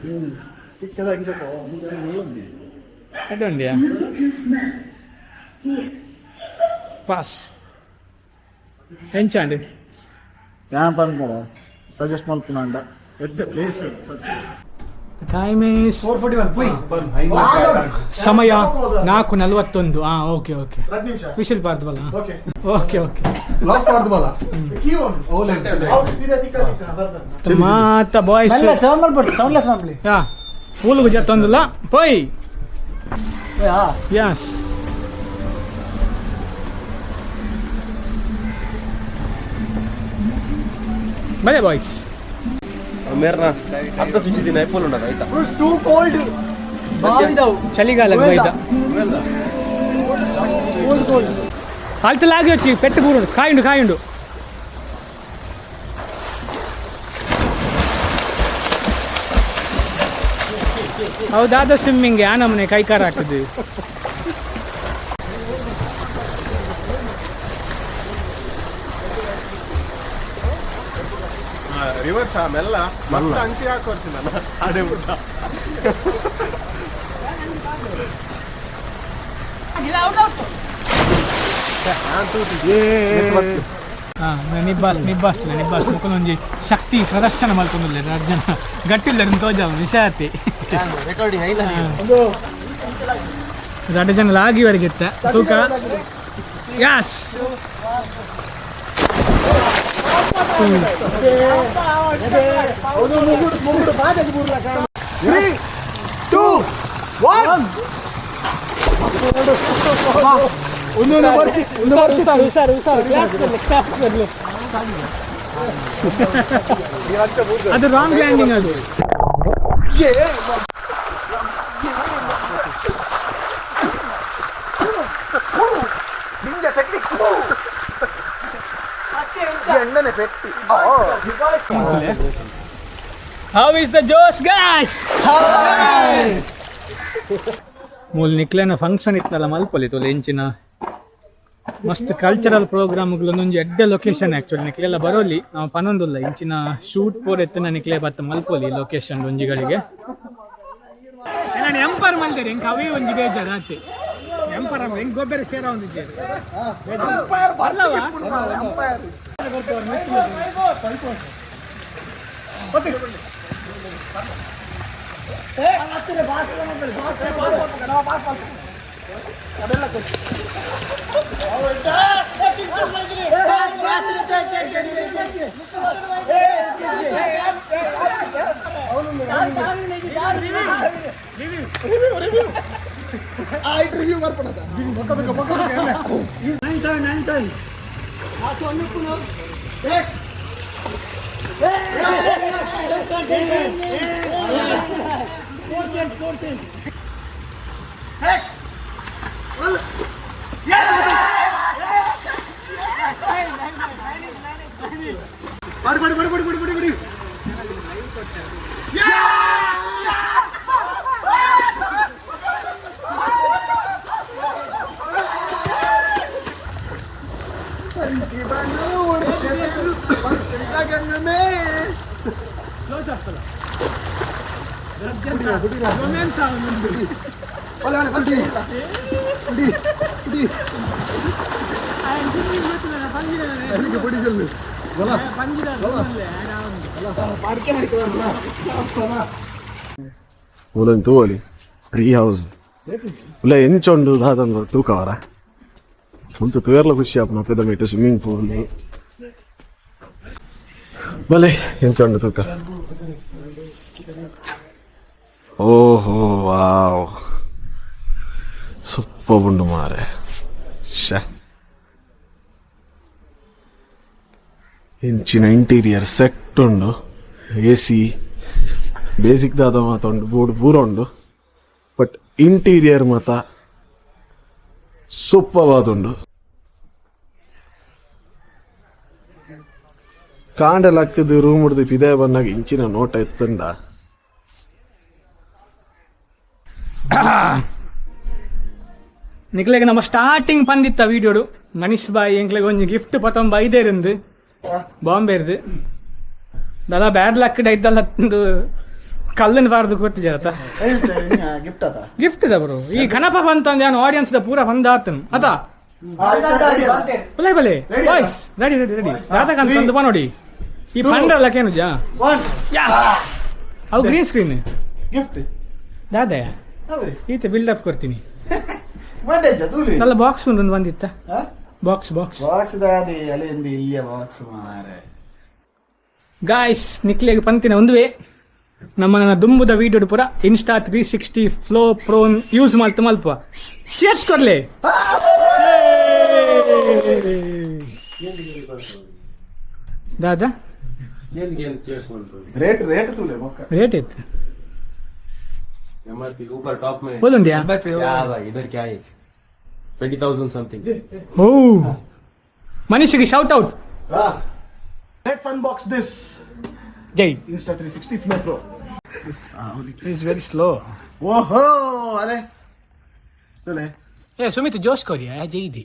Speaker 1: ಚಿಕ್ಕದಾಗಿ ಸ್ವಲ್ಪ.
Speaker 2: ಎಡ್ಡೆ ಉಂಡಿಯಾ ಪಾಸ್ ಎಂಚಾಂಡ್.
Speaker 1: ಯಾನ್ ಪನ್ಪುನ ಸಜೆಸ್ಟ್ ಮಲ್ಪುನಾಂಡ ಎಡ್ಡೆ place.
Speaker 2: Time is ಸಮಯ 4:41. ಹಾಂ okay okay.
Speaker 1: ನಿಮಿಷ.
Speaker 2: ವಿಶಿಲ್ ಬಾರ್ದು.
Speaker 1: Okay.
Speaker 2: Okay okay.
Speaker 4: Lock ಮಾಡ್ದವಲ್ಲ.
Speaker 2: ಮಾತ ಬಾಯ್ಸ್.
Speaker 5: ಸೌಂಡ್ ಮಾಡ್ಬಿಡ್ತು, ಸೌಂಡ್ಲೆಸ್ ಮಾಡ್ಲಿ.
Speaker 2: ಯಾ ಪೂಲ್ ಜತ್ತೊಂದುಲ್ಲ ಪೋಯ್. ಯಸ್ ಬಲೆ ಬಾಯ್ಸ್.
Speaker 6: ಮೇರ್ನ ಅರ್ಧ ಚುಚ್ಚಿದ್ದೀನಿ ಐಫೋನ್ ಉಂಟದ ಆಯ್ತಾ?
Speaker 5: ಟೂ ಕೋಲ್ಡ್ ಬಾವಿದವು.
Speaker 2: ಚಳಿಗಾಲ ಬೈದ.
Speaker 5: Cold cold.
Speaker 2: ಅಲ್ತಲಾಗಿ వచ్చి పెట్టు కూరుడు కాయుండు కాయుండు. ಹೌದಾದ ಸ್ವಿಮ್ಮಿಂಗ್ ಆ ನಮೂನೆ ಕೈಕಾರ ಹಾಕಿದ್ವಿ.
Speaker 6: ರಿವರ್ಸ್ ಮೆಲ್ಲ ಮತ್ತೆ ಅಂಚೆ ಹಾಕೊಡ್ತೀನಿ ನಾನು ಅದೇ ಊಟ.
Speaker 2: ಹಾ, ನಿಬ್ಬಾಸ್ ನಿಬ್ಬಾಸ್ ನಿಬ್ಬಾಸ್ ಮುಕುಲೊಂಜಿ ಶಕ್ತಿ ಪ್ರದರ್ಶನ ಮಲ್ತೊಂದುಲ್ಲೆರ್ ರಡ್ಡ್ ಜನ ಗಟ್ಟಿಲ್ಲೆರ್ ತೋಜಾವು ವಿಷಾತಿ. ರಡ್ಡ್ ಜನ ಲಾಗಿ ವರೆಗಿತ್ತ ತೂಕ. ಯಾಸ್.
Speaker 1: Three, two, one.
Speaker 2: ಹುಷಾರ್ ಹುಷಾರ್ ಹುಷಾರ್, ಕ್ಲಾಸ್ ಬರ್ಲಿ, ಕ್ಲಾಸ್ ಬರ್ಲಿ. ಅದು ರಾಂಗ್ ಲ್ಯಾಂಡಿಂಗ್ ಅದು. How is the josh, guys? ಮೂಲು ನಿಕ್ಲೆನ ಫಂಕ್ಷನ್ ಇತ್ತಲ್ಲ ಮಲ್ಪೊಲಿ ತೋಲೆ. ಎಂಚಿನ ಮಸ್ತ್ ಕಲ್ಚರಲ್ ಪ್ರೋಗ್ರಾಮ್ಗಳು. ಒಂಜಿ ಎಡ್ಡೆ ಲೊಕೇಶನ್ ಆಕ್ಚುಲಿ. ನಿಕ್ಲೆಲ್ಲ ಬರೋಲಿ, ನಾವು ಪನೊಂದುಲ್ಲ. ಇಂಚಿನ ಶೂಟ್ ಪೂರ ಎತ್ತಿನ ನಿಕ್ಲೆ ಬತ್ತ ಮಲ್ಪೊಲಿ ಲೊಕೇಶನ್ ಒಂಜಿಗಳಿಗೆ. ನಾನು ಎಂಪರ್ ಮಲ್ದೇರಿ, ಎಂಕ್ ಅವೇ ಒಂಜಿ ಬೇಜಾರು ಆತೆ. ಎಂಪರ್ ಹೆಂಗ್ ಗೊಬ್ಬರ ಸೇರ ಒಂದಿದ್ದೇನೆ. ಅಲ್ಲವಾ?
Speaker 1: ಮೂಲನ್ ತೂವಲಿ, ಟ್ರೀ ಹೌಸ್ ಉಲ್ಲ ಎಂಚೊಂಡು ದಾದಂದು ತೂಕವರ. ಮುಲ್ತ ತೂಯರ್ಲ ಖುಷಿ ಆಪುನ. ಪೆದ ಮೀಟ್ ಸ್ವಿಮ್ಮಿಂಗ್ ಪೂಲ್ ಬಲೆ ಎಂಚೊಂಡು ತೂಕ. ಓಹೋ, ವಾವ್, ಸೂಪರ್ ಉಂಡು ಮಾರೆ. ಶ, ಇಂಚಿನ ಇಂಟೀರಿಯರ್ ಸೆಟ್ ಉಂಡು. A C basic ದಾದ ಮಾತ ಉಂಡು, ಬೋರ್ಡ್ ಪೂರ ಉಂಡು, ಬಟ್ ಇಂಟೀರಿಯರ್ ಮಾತ ಸೂಪರ್ ಆದುಂಡು. ಕಾಂಡೆ ಲಕ್ಕದು ರೂಮ್ ಹಿಡ್ದು ಪಿದೆ ಬಂದಾಗ ಇಂಚಿನ ನೋಟ ಎತ್ತಂಡ.
Speaker 2: ನಿಕ್ಲೆಗ್ ನಮ್ಮ ಸ್ಟಾರ್ಟಿಂಗ್ ಪಂದಿತ್ತ ವೀಡಿಯೋಡು ಮನೀಶ್ ಬಾಯ್ ಎಂಕ್ಲೆಗ್ ಒಂಜಿ ಗಿಫ್ಟ್ ಪತೊಂಬ ಐದೇರಿಂದು ಬಾಂಬೆರ್ದು. ದಲ ಬ್ಯಾಡ್ ಲಕ್ ಇದ್ದಲ್ಲ, ಒಂದು ಕಲ್ಲನ್ನು ಬಾರ್ದು ಗೊತ್ತಿಜಾರತ.
Speaker 1: ಗಿಫ್ಟ್ ಅದ.
Speaker 2: ಗಿಫ್ಟ್ ಇದೆ ಬರೋ. ಈ ಕನಪ ಬಂತಂದು ನಾನು ಆಡಿಯನ್ಸ್ the ಪೂರ ಬಂದ ಆತನು ಅತ. ಬಲೆ ಬಲೆ boys, ready ready ready. Radhakant ತಂದು ಬಾ ನೋಡಿ. ಈ ಪಂಡ್ರಲ್ಲ ಕೇನುಜಾ? ಅವು green screen.
Speaker 1: Gift.
Speaker 2: ದಾದಯ ಈತ ಬಿಲ್ಡಪ್ ಕೊಡ್ತೀನಿ.
Speaker 1: ತೂಲಿ.
Speaker 2: നല്ല ಬಾಕ್ಸ್ ಉಂಟು ಬಂದಿತ್ತ, box box.
Speaker 1: Box ದಾದಿ ಅಲ್ಲಿಂದ ಇಲ್ಲಿಯ ಬಾಕ್ಸ್ ಮಾರೆ.
Speaker 2: ಗಾಯ್ಸ್, ನಿಕ್ಲೆಗ್ ಪಂತಿನ ಒಂದುವೆ, ನಮ್ಮ ನನ್ನ ದುಂಬುದ ವೀಡಿಯೋ ಪೂರ ಇನ್ಸ್ಟಾ 360 ಫ್ಲೋ ಪ್ರೋನ್ ಯೂಸ್ ಮಲ್ತು ಮಲ್ಪ. ಚೇರ್ಸ್ ಕೊಡ್ಲೆ. ದಾದಾ.
Speaker 1: ರೇಟ್ ರೇಟ್ ತೂಲೆ ಮೊಕ್ಕ.
Speaker 2: ರೇಟ್ ಇತ್ತು.
Speaker 6: एमआरपी ऊपर टॉप में.
Speaker 2: ಹೋದುಂಡ್ಯಾ?
Speaker 6: क्या भाई, इधर क्या है? 20,000 समथिंग.
Speaker 2: ಓ, ಮನುಷ್ಯಗೆ shout out.
Speaker 1: Let's unbox this.
Speaker 2: Jai.
Speaker 1: Insta 360 flow pro.
Speaker 2: It's very slow.
Speaker 1: ಓಹೋ, ಅದೇ ತೂಲೆ.
Speaker 2: ಏ ಸುಮಿತ್, ಜೋಶ್ ಕೊರಿಯಾ ಜೈ ಇದೆ.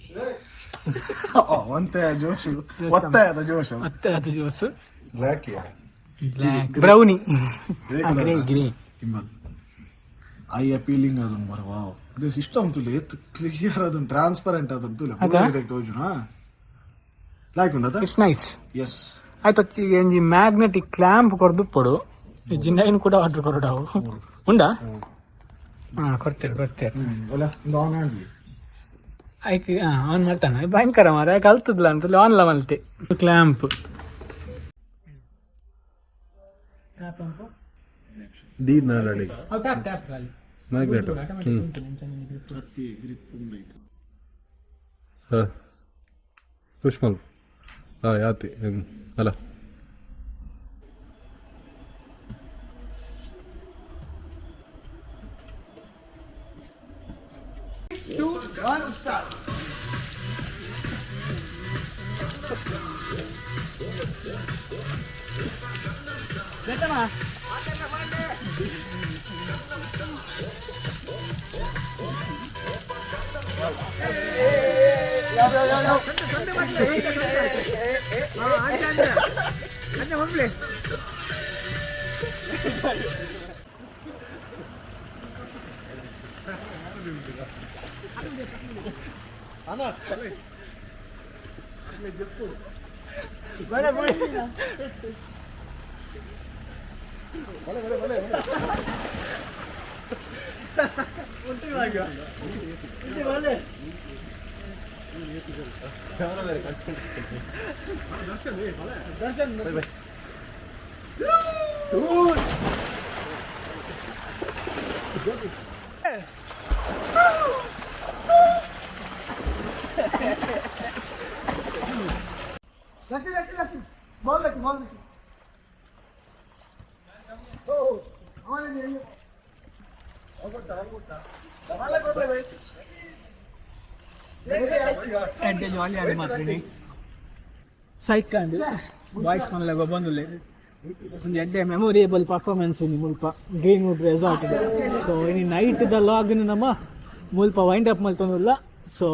Speaker 1: ಒಂತೆ ಜೋಶು, ಒತ್ತಾಯದ ಜೋಶು.
Speaker 2: ಮತ್ತೆ ಅದು Jose.
Speaker 4: Black.
Speaker 2: Black, brownie, grey grey.
Speaker 1: Gimbal I appealing ಅದನ್ನು ಮರ. ವಾವ್, ಇದು ಸಿಸ್ಟಮ್ ತುಲೆ ಎತ್ ಕ್ಲಿಯರ್ ಅದನ್ನು, ಟ್ರಾನ್ಸ್ಪರೆಂಟ್ ಅದನ್ನು ತುಲೆ.
Speaker 2: ಅದಾ?
Speaker 1: ತೋಜುನಾ? Like ಉಂಡದ.
Speaker 2: It's nice.
Speaker 1: S.
Speaker 2: ಆಯ್ತು, ಒಂಜಿ ಮ್ಯಾಗ್ನೆಟಿಕ್ ಕ್ಲ್ಯಾಂಪ್ ಕೊರ್ದುಪ್ಪೊಡು. ಜಿನ್ನೈನ್ ಕೂಡ ಆರ್ಡರ್ ಕೊರಡಾವು ಉಂಡಾ? ಹಾ, ಕೊಡ್ತೇವೆ ಕೊಡ್ತೇವೆ.
Speaker 1: ಅಲ್ಲ, ಒಂದು ಆನ್ ಆಗಲಿ.
Speaker 2: ಐಕ್ ಆನ್ ಮಾಡ್ತಾನೆ. ಭಯಂಕರ ಮಾರ ಕಲ್ತದ್ಲ ಅಂತ ಆನ್ಲ ಮಲ್ತೆ ಕ್ಲ್ಯಾಂಪ್.
Speaker 6: ದೀಡ್ ನಾಳೆ.
Speaker 2: ಟ್ಯಾಪ್ ಟ್ಯಾಪ್ ಖಾಲಿ.
Speaker 6: ಮ್ಯಾಗ್ನೆಟ್. ಹಾಂ, ಪುಷ್ ಮಲ್. ಹಾಂ, ಯಾತಿ ಅಲ್ಲ.
Speaker 2: ಎಡ್ಡೆ ಜಾಲಿ ಆಗಿ ಮಾತ್ರ ಸೈಕಂಡ್ ಬಾಯ್ಸ್ ಮನಲಾಗ ಬಂದುಲ್ಲೆ. ಒಂದು ಎಡ್ಡೆ ಮೆಮೊರೇಬಲ್ ಪರ್ಫಾರ್ಮೆನ್ಸ್ ಇನಿ ಮುಲ್ಪ green wood resort. So ಇನಿ ನೈಟ್ ದ ಲಾಗ್ ನಮ್ಮ ಮುಲ್ಪ ವೈಂಡ್ ಅಪ್ ಮಲ್ತೊಂದುಲ್ಲ. ಸೊ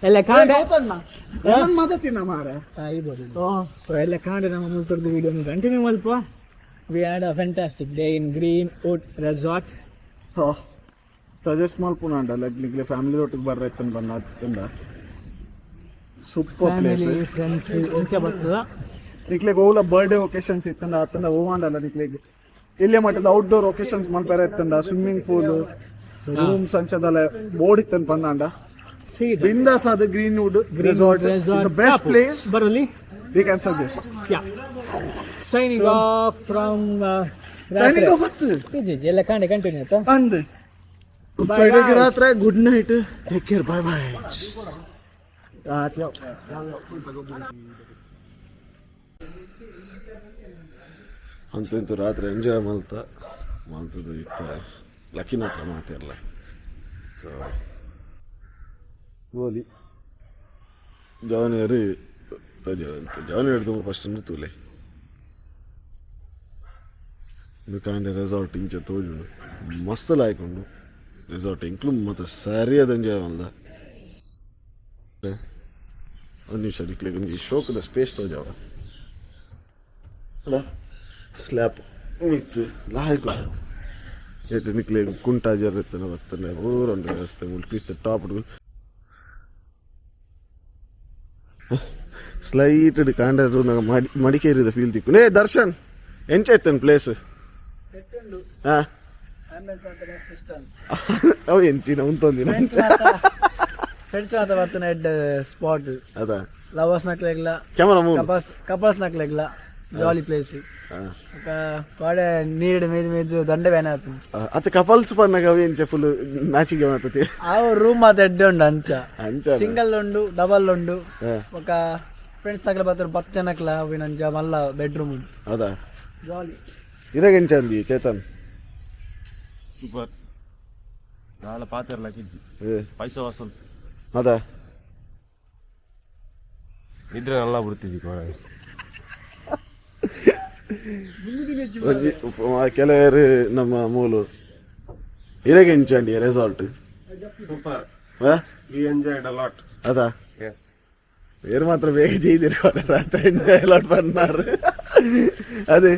Speaker 2: ಎಲ್ಲ ಕಾಂಡೆ
Speaker 1: ಮಾತಾಡ್ತೀನಿ ಮಾರೆ.
Speaker 2: ಸೊ ಎಲ್ಲ ಕಾಂಡೆ ನಮ್ಮ ಮುಲ್ತರ್ದು ವಿಡಿಯೋ ಕಂಟಿನ್ಯೂ ಮಲ್ಪ. We had a fantastic day in Greenwood Resort.
Speaker 1: Suggest ಮಲ್ಪುನಾಂಡ, like ನಿಕ್ಲೆ family ಒಟ್ಟಿಗೆ ಬರ್ರ ಇತ್ತನ್ ಬನ್ನ ಅತ್ತಂದ super place.
Speaker 2: Family friends ಇಂಚ ಬರ್ತದ.
Speaker 1: ನಿಕ್ಲೆಗ್ ಓಲ ಬರ್ಡೇ ಒಕೇಶನ್ಸ್ ಇತ್ತಂದ ಅತ್ತಂದ ಹೂವಾಂಡಲ್ಲ, ನಿಕ್ಲೆಗ್ ಇಲ್ಲೇ ಮಟ್ಟದ ಔಟ್ಡೋರ್ ಒಕೇಶನ್ಸ್ ಮಲ್ಪೆರ ಇತ್ತಂದ, swimming pool, rooms ಅಂಚದಲ್ಲ board ಇತ್ತನ್ ಪಂದಾಂಡ ಬಿಂದಾಸ್ ಆದ Greenwood Resort is the best place
Speaker 2: ಬರಲಿ.
Speaker 1: We can suggest.
Speaker 2: Yeah, signing off from
Speaker 1: signing off ಅತ್ತು.
Speaker 2: ಎಲ್ಲ ಕಾಂಡೆ ಕಂಟಿನ್ಯೂ ಆಯ್ತಾ?
Speaker 1: ಅಂದ್ ರಾತ್ರಿ good night, take care, bye bye. ಅಂತೂ ಇಂತೂ ರಾತ್ರಿ ಎಂಜಾಯ್ ಮಲ್ತ ಮಲ್ತದ್ದು ಇತ್ತ ಲಕ್ಕಿನ ಹತ್ರ ಮಾತಿರಲ್ಲ. ಸೊ ಗೋಲಿ ಜವನಿಯರು ಜವನಿ ತುಂಬ ಫಸ್ಟ್ ಅಂದ್ರೆ ತೂಲೆ ಇದು ಕಾಂಡೆ ರೆಸಾರ್ಟ್ ಇಂಚ ತೋಜುಂಡು. ಮಸ್ತ್ ಲಾಯ್ಕೊಂಡು ರೆಸಾರ್ಟ್ ಇಂಕ್ಲು ಮತ್ತು ಸರಿಯಾದ ಎಂಜಾಯ್ ಮಲ್ದ. ಒಂದು ನಿಮಿಷ, ನಿಕ್ಲೆಗ್ ಒಂಜಿ ಶೋಕದ ಸ್ಪೇಸ್ ತೋಜಾವ. ಅಲ್ಲ, ಸ್ಲ್ಯಾಪ್ ಮಿತ್ತು ಲಾಯ್ಕು ಏಟ್ ನಿಕ್ಲೆ ಕುಂಟಾಜರ್ ಇತ್ತನ ಬತ್ತನೆ ಊರೊಂದು ವ್ಯವಸ್ಥೆ ಮುಲ್ಕು ಇತ್ತು. ಟಾಪ್ ಸ್ಲೈಟ್ ಕಾಂಡ ಮಡಿ ಮಡಿಕೇರಿದ ಫೀಲ್ ತಿಕ್ಕು. ಏ ದರ್ಶನ್, ಎಂಚ ಇತ್ತನ್ ಪ್ಲೇಸ್? ಹಾ, ಅವು ಎಂಚಿನ ಉಂತೊಂದಿನ.
Speaker 5: ಫ್ರೆಂಡ್ಸ್ ಮಾತ ಬರ್ತಾನೆ ಎಡ್ ಸ್ಪಾಟ್.
Speaker 1: ಅದ.
Speaker 5: ಲವರ್ಸ್ ನಕ್ಲೆಗ್ಲ
Speaker 1: ಕ್ಯಾಮರಾ ಮೂವ್.
Speaker 5: ಕಪಲ್ಸ್ ಕಪಲ್ಸ್ ನಕ್ಲೆಗ್ಲ ಜಾಲಿ ಪ್ಲೇಸ್. ಪಾಡೆ ನೀರು ಮೇದ್ ಮೇದ್ ದಂಡೆ ಬೇನೆ ಆತು.
Speaker 1: ಅತ್ತ ಕಪಲ್ಸ್ ಪನ್ನಗ ಅವು ಎಂಚ ಫುಲ್ ಮ್ಯಾಚಿಂಗ್ ಮಾತತಿ.
Speaker 5: ಆ ರೂಮ್ ಮಾತ ಎಡ್ಡೆ ಉಂಡು ಅಂಚ.
Speaker 1: ಅಂಚ.
Speaker 5: ಸಿಂಗಲ್ ಉಂಡು, ಡಬಲ್ ಉಂಡು. ಬೊಕ ಫ್ರೆಂಡ್ಸ್ ನಕ್ಲ ಬರ್ತಾರೆ 10 ಜನಕ್ಲ ಅವಿನಂಚ ಮಲ್ಲ ಬೆಡ್ರೂಮ್ ಉಂಡು.
Speaker 1: ಹೌದಾ?
Speaker 5: ಜಾಲಿ.
Speaker 1: ಇರಾಗ ಎಂಚ ಅಂದಿ ಚೇತನ್?
Speaker 6: ಸೂಪರ್. ನಾಳೆ ಪಾತಿರಲ್ಲ ಕಿಜ್ಜಿ.
Speaker 1: ಏ.
Speaker 6: ಪೈಸಾ ವಸೂಲ್.
Speaker 1: ಹೌದಾ?
Speaker 6: ನಿದ್ರೆ நல்லா ಬಿಡ್ತಿದ್ವಿ ಕೊಡ.
Speaker 1: ಒಂಜಿ ಕೆಲವರು ನಮ್ಮ ಮೂಲು ಇರಾಗ ಎಂಚ ಅಂಡಿ resort?
Speaker 6: Super, we enjoyed a lot.
Speaker 1: ಅದಾ.
Speaker 6: ಎಸ್.
Speaker 1: ಬೇರೆ ಮಾತ್ರ ಬೇಗ ಜೈದಿರಿ ರಾತ್ರಿ ಎಂಜಾಯ್ ಲಾಟ್ ಬನ್ನಾರು ಅದೇ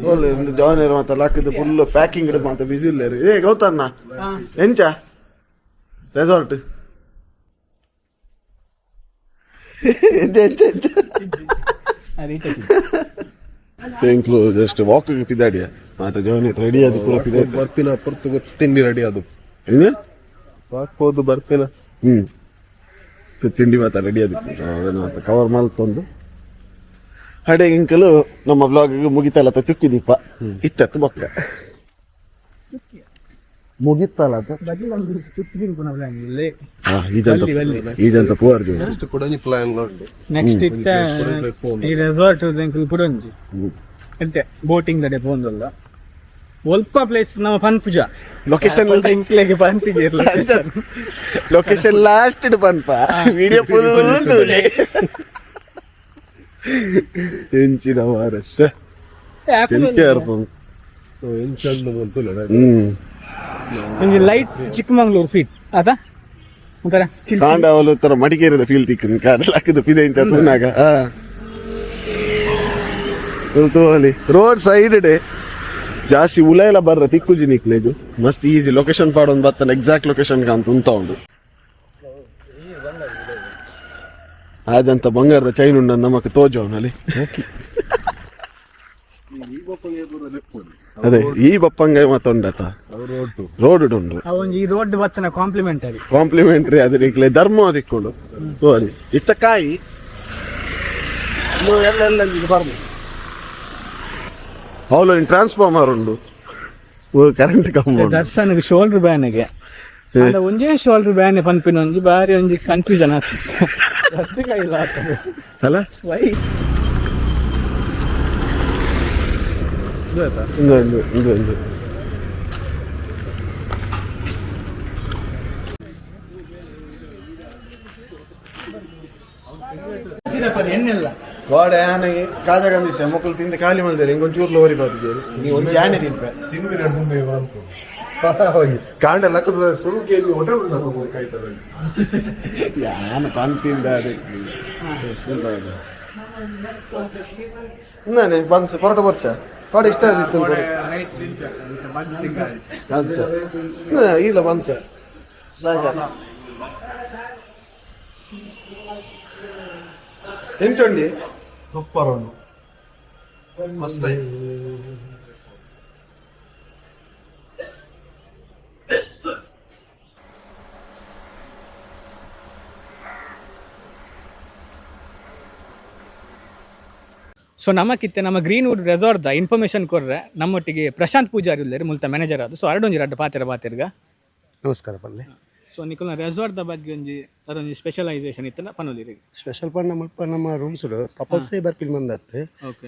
Speaker 1: ಒಳ್ಳೆ ಒಂದು ಜಾಯ್ನರ್ ಮಾತ್ರ ಲಾಕಿದ್ದು ಫುಲ್ ಪ್ಯಾಕಿಂಗ್ ಮಾತ್ರ ಬಿಸಿ ಇಲ್ಲ. ಏ ಗೌತಣ್ಣ, ಎಂಚ ರೆಸಾರ್ಟ್?
Speaker 7: ಎಂಚ ಎಂಚ ಎಂಚ? Thank just walk ಪಿದಾಡಿಯ ಮಾತ ಜೋನಿ ರೆಡಿ ಅದು ಪೂರ ಪಿದಾಯ್ತು.
Speaker 6: ಬರ್ಪಿನ ಪೊರ್ತು ತಿಂಡಿ ರೆಡಿ ಅದು.
Speaker 7: ಏನು?
Speaker 6: ಹಾಕ್ಬೋದು ಬರ್ಪಿನ.
Speaker 7: ತಿಂಡಿ ಮಾತ ರೆಡಿ ಅದಕ್ಕೆ ಅದನ್ನು ಮಾತ ಕವರ್ ಮಲ್ತೊಂದು ಹಡೆ ಇಂಕಲು ನಮ್ಮ ಬ್ಲಾಗ್ ಮುಗಿತಲ್ಲ. ಚುಕ್ಕಿ ದೀಪ ಇತ್ತತ್ತು ಬೊಕ್ಕ ಮುಗಿತ್ತಲ್ಲ ಅದು. ಇದಂತ ಇದಂತ ಪೂವರ್.
Speaker 6: ಕೂಡ ಪ್ಲಾನ್ ಉಂಟು.
Speaker 2: ನೆಕ್ಸ್ಟ್ ಇತ್ತ ಈ ರೆಸಾರ್ಟ್ ಪುಡೊಂಜಿ ಅಂತೆ ಬೋಟಿಂಗ್ ದಡೆ ಪೋಂದಲ್ಲ ಒಲ್ಪ ಪ್ಲೇಸ್ ನಮ್ಮ ಪನ್ಪುಜ.
Speaker 7: ಲೊಕೇಶನ್.
Speaker 2: ಇಂಕ್ಲೆಗೆ ಪಂತಿಜೆ.
Speaker 7: ಲೊಕೇಶನ್ ಲಾಸ್ಟ್ ಪನ್ಪ, ವಿಡಿಯೋ ಫುಲ್ ತೂಲೆ. ಎಂಚಿನ ಮಾರಶ್ಶ ಅರ್ಪು.
Speaker 6: ಎಂಚಂಡು ಅಂತಲ್ಲ.
Speaker 2: ಒಂಜಿ ಲೈಟ್ ಚಿಕ್ಕಮಂಗ್ಳೂರು ಫೀಟ್ ಆತ ಒಂಥರ chill.
Speaker 7: ಕಾಂಡ ಅವಲು ತರ ಮಡಿಕೇರಿದ ಫೀಲ್ ತಿಕ್ಕು ಕಾಡ ಲಕ್ಕದ ಪಿದೆ ಇಂಚ ತೂನಾಗ. ತೂವಲಿ ರೋಡ್ ಸೈಡ್ ಜಾಸ್ತಿ ಉಲ ಎಲ್ಲ ಬರ್ರ ತಿಕ್ಕುಜಿ ನಿಕ್ಲೆಗು. ಮಸ್ತ್ ಈಸಿ ಲೊಕೇಶನ್ ಪಾಡೊಂದು ಬತ್ತನ ಎಕ್ಸಾಕ್ಟ್ ಲೊಕೇಶನ್ ಕಾಂತ ಉಂತ ಉಂಡು. ಆದಂತ ಬಂಗಾರದ ಚೈನ್ ಉಂಡ ನಮಕ್ ತೋಜವನಲ್ಲಿ. ಅದೇ ಈ ಬಪ್ಪಂಗ ಮತ್ತೊಂಡತ ರೋಡ್ ಉಂಡು.
Speaker 2: ಆ ಒಂಜಿ ಈ ರೋಡ್ ಬತ್ತನ ಕಾಂಪ್ಲಿಮೆಂಟರಿ.
Speaker 7: ಕಾಂಪ್ಲಿಮೆಂಟ್ರಿ ಅದು ನಿಕ್ಲೆ ಧರ್ಮ ತಿಕ್ಕೊಂಡು ತೋರಿ ಇತ್ತ ಕಾಯಿ ಎಲ್ಲ ಎಲ್ಲ ಅವಳು ಟ್ರಾನ್ಸ್ಫಾರ್ಮರ್ ಉಂಡು, ಕರೆಂಟ್ ಕಂಬ ಉಂಡು.
Speaker 2: ದರ್ಶನ್ ಶೋಲ್ಡರ್ ಬ್ಯಾನಿಗೆ ಅಂಡ ಒಂಜೇ ಶೋಲ್ಡರ್ ಬ್ಯಾನ್ ಪನ್ಪಿನ ಒಂಜಿ ಬಾರಿ ಒಂಜಿ ಕನ್ಫ್ಯೂಷನ್ ಆಗ್ತದೆ ಇಲ್ಲ.
Speaker 7: ಅಲ್ಲ.
Speaker 2: ವೈ?
Speaker 7: ಇಂದು ಇಂದು ಇಂದು ಇಂದು.
Speaker 2: ಎಣ್ಣೆಲ್ಲ.
Speaker 7: ವಾಡೆ ಆನೆ ಕಾಜಾಗಂದಿತ್ತೆ ಮೊಕ್ಕಲು ತಿಂದು ಖಾಲಿ ಮಾಡಿದ್ದಾರೆ. ಹಿಂಗೊಂದು ಚೂರು ಲೋರಿ ಬರ್ತಿದ್ದೀರಿ ನೀವು ಒಂದು ಆನೆ ತಿನ್ಪೆ.
Speaker 4: ತಿನ್ಬಿರಿ ಮುಂದೆ ಅನ್ಕೊಂಡು ಕಾಂಡ ಲಕ್ಕದ ಸುರುಕೇಲಿ ಹೋಟೆಲ್ ಕಾಯ್ತದೆ.
Speaker 7: ಯಾನ ಪನ್ ತಿಂದ ಅದಕ್ಕೆ ನಾನೇ ಬನ್ಸ್ ಪರೋಟ ಬರ್ಚ ಪರೋಟ ಇಷ್ಟ ಆಗಿತ್ತು. ಅಂಚ ಇಲ್ಲ ಬನ್ಸ ಎಂಚೊಂಡಿ.
Speaker 4: ಸೂಪರ್ ಉಂಟು, ಫಸ್ಟ್ ಟೈಮ್.
Speaker 2: ಸೊ ನಮಕಿತ್ತೆ ನಮ್ಮ ಗ್ರೀನ್ ವುಡ್ ರೆಸಾರ್ಟ್ದ ಇನ್ಫಾರ್ಮೇಷನ್ ಕೊರ್ರೆ ನಮ್ಮೊಟ್ಟಿಗೆ ಪ್ರಶಾಂತ್ ಪೂಜಾರಿ ಉಲ್ಲೇರು, ಮುಲ್ತ ಮ್ಯಾನೇಜರ್ ಅದು. ಸೊ ಅರಡೊಂಜಿ ರಡ್ಡು ಪಾತೆರ ಪಾತೆರ್ಗ.
Speaker 8: ನಮಸ್ಕಾರ ಪಲ್ಲೆ.
Speaker 2: ಸೊ ನಿಕುಲ್ನ ರೆಸಾರ್ಟ್ದ ಬಗ್ಗೆ ಒಂಜಿ ಅದೊಂಜಿ ಸ್ಪೆಷಲೈಸೇಷನ್ ಇತ್ತಲ್ಲ ಪನೊಲಿರಿ.
Speaker 8: ಸ್ಪೆಷಲ್ ಪಂಡ ಮುಲ್ಪ ನಮ್ಮ ರೂಮ್ಸ್ ಕಪಲ್ಸೇ ಬರ್ಪಿನ ಮಂದತ್ತು.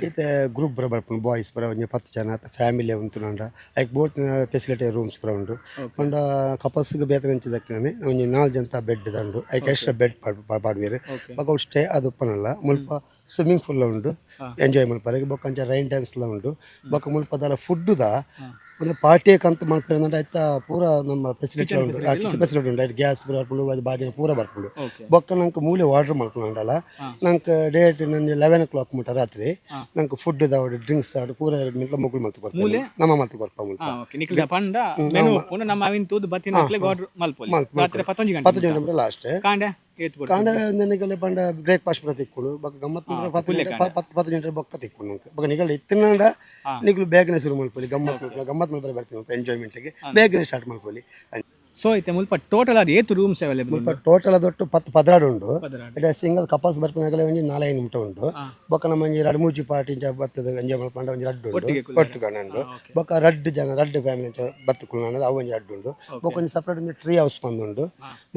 Speaker 8: ಇತ್ತೆ ಗ್ರೂಪ್ ಬರ ಬರ್ಪುಂಡು, ಬಾಯ್ಸ್ ಬರ ಒಂಜಿ 10 ಜನ ಫ್ಯಾಮಿಲಿ ಉಂತುಂಡ ಐಕ್ both facility rooms ಪೂರ ಉಂಡು. ಪಂಡ ಕಪಲ್ಸ್ಗೆ ಬೇತೆ ಅಂಚಿದಕ್ತಿನ ಒಂಜಿ ನಾಲ್ ಜನ ಬೆಡ್ ದಂಡು, ಐಕ್ ಎಕ್ಸ್ಟ್ರಾ ಬೆಡ್ ಪಾಡ್ವೇರು. ಬೊಕ ಅವು ಸ್ಟೇ ಅದು ಉಪ್ಪನಲ್ಲ. ಮುಲ್ಪ ಸ್ವಿಮ್ಮಿಂಗ್ ಪೂಲ್ ಉಂಡು ಎಂಜಾಯ್ ಮಲ್ಪರೆಗ್. ಬೊಕ ಅಂಚ ರೈನ್ ಡ್ಯಾನ್ಸ್ ಲ ಉಂಡು. ಬೊಕ ಮುಲ್ಪದಲ ಫುಡ್ಡುದ ಒಂದು ಪಾರ್ಟಿ ಕಂತ ಮಲ್ಪೆರೆ ಐತ ಪೂರ ನಮ್ಮ ಫೆಸಿಲಿಟಿ ಉಂಡು, ಕಿಚನ್ ಫೆಸಿಲಿಟಿ ಉಂಡು. ಐಟ್ ಗ್ಯಾಸ್ ಪೂರ ಬರ್ಪುಂಡು, ಅದು ಬಾಜಿನ ಪೂರ ಬರ್ಪುಂಡು. ಬೊಕ್ಕ ನಂಗೆ ಮೂಲೆ ಆರ್ಡರ್ ಮಲ್ಕೊಂಡಲ್ಲ ನಂಗೆ ಡೇಟ್ ನನ್ಗೆ 11 ಓ ಕ್ಲಾಕ್ ಮುಟ್ಟ ರಾತ್ರಿ ನಂಗೆ ಫುಡ್ ದಾವಡು ಡ್ರಿಂಕ್ಸ್ ದಾವಡು ಪೂರ 2 ಮಿನಿಟ್ ಮೊಗ್ಲು ಮಲ್ತು ಕೊರ್ಪ, ನಮ್ಮ ಮಲ್ತು ಕೊರ್ಪ ಮುಲ್ಪ.
Speaker 2: ಓಕೆ, ನಿಕುಲ್ದ ಪಂಡ ಮೆನು ಉಪ್ಪುಂಡು, ನಮ್ಮ ಅವಿನ ತೂದು ಬತ್ತಿನ ಆರ್ಡರ್ ಮಲ್ಪೊಲಿ. ರಾತ್ರಿ 11 ಗಂಟೆ.
Speaker 8: 10 ಗಂಟೆ ಲಾಸ್ಟ್.
Speaker 2: ಕಾಂಡೆ ಏತ್ ಬೊಡ್ಡು?
Speaker 8: ಕಾಂಡ ನನಗೆಲ್ಲ ಪಂಡ ಬ್ರೇಕ್ಫಾಸ್ಟ್ ಪೂರ ತಿಕ್ಕೊಂಡು ಬೊಕ್ಕ ಗಮ್ಮತ್ ಮಾತ್ರ 10 ಗಂಟೆ, 10 10 ಗಂಟೆ ಬೊಕ್ಕ ತಿಕ್ಕೊಂಡು ನಂಗೆ. ಬೊಕ್ಕ ನಿಗಲ್ ಇತ್ತಿನಂಡ ನಿಗುಲು ಬೇಗನೆ ಶುರು ಮಲ್ಪೊಲಿ. ಗಮ್ಮತ್ ಮಲ್ಪೊಲಿ, ಗಮ್ಮತ್ ಮಲ್ಪರೆ ಬರ್ತೀನಿ ಎಂಜಾಯ್ಮೆಂಟ್ಗೆ ಬೇಗನೆ ಸ್ಟಾರ್ಟ್ ಮಲ್ಪೊಲಿ.
Speaker 2: ಸೊ ಇತ್ತೆ ಮುಲ್ಪ ಟೋಟಲ್ ಅದು ಏತ್ ರೂಮ್ಸ್ ಅವೈಲೇಬಲ್?
Speaker 8: ಮುಲ್ಪ ಟೋಟಲ್ ಅದೊಟ್ಟು 10 12 ಉಂಡು.
Speaker 2: 12.
Speaker 8: ಇಡ ಸಿಂಗಲ್ ಕಪಲ್ಸ್ ಬರ್ಪಿನಾಗಲೇ ಒಂಜಿ ನಾಲೈದು ನಿಮಿಷ ಉಂಡು. ಬೊಕ್ಕ ನಮ್ಮ ಒಂಜಿ ರಡ್ಡು ಮೂಜಿ ಪಾರ್ಟಿ ಇಂಚ ಬತ್ತದ ಎಂಜಾಯ್ ಮಲ್ಪಂಡ ಒಂಜಿ ರಡ್ಡು ಉಂಡು ಒಟ್ಟು ಉಂಡು. ಬೊಕ್ಕ ರಡ್ಡು ಜನ ರಡ್ಡು ಫ್ಯಾಮಿಲಿ ಅಂಚ ಬತ್ತು ಕುಲ್ನಾಂಡ ಅವು ಒಂಜಿ ರಡ್ಡು ಉಂಡು. ಬೊಕ್ಕ ಒಂಜಿ ಸಪ್ರೇಟ್ ಒಂಜಿ ಟ್ರೀ ಹೌಸ್ ಬಂದುಂಡು.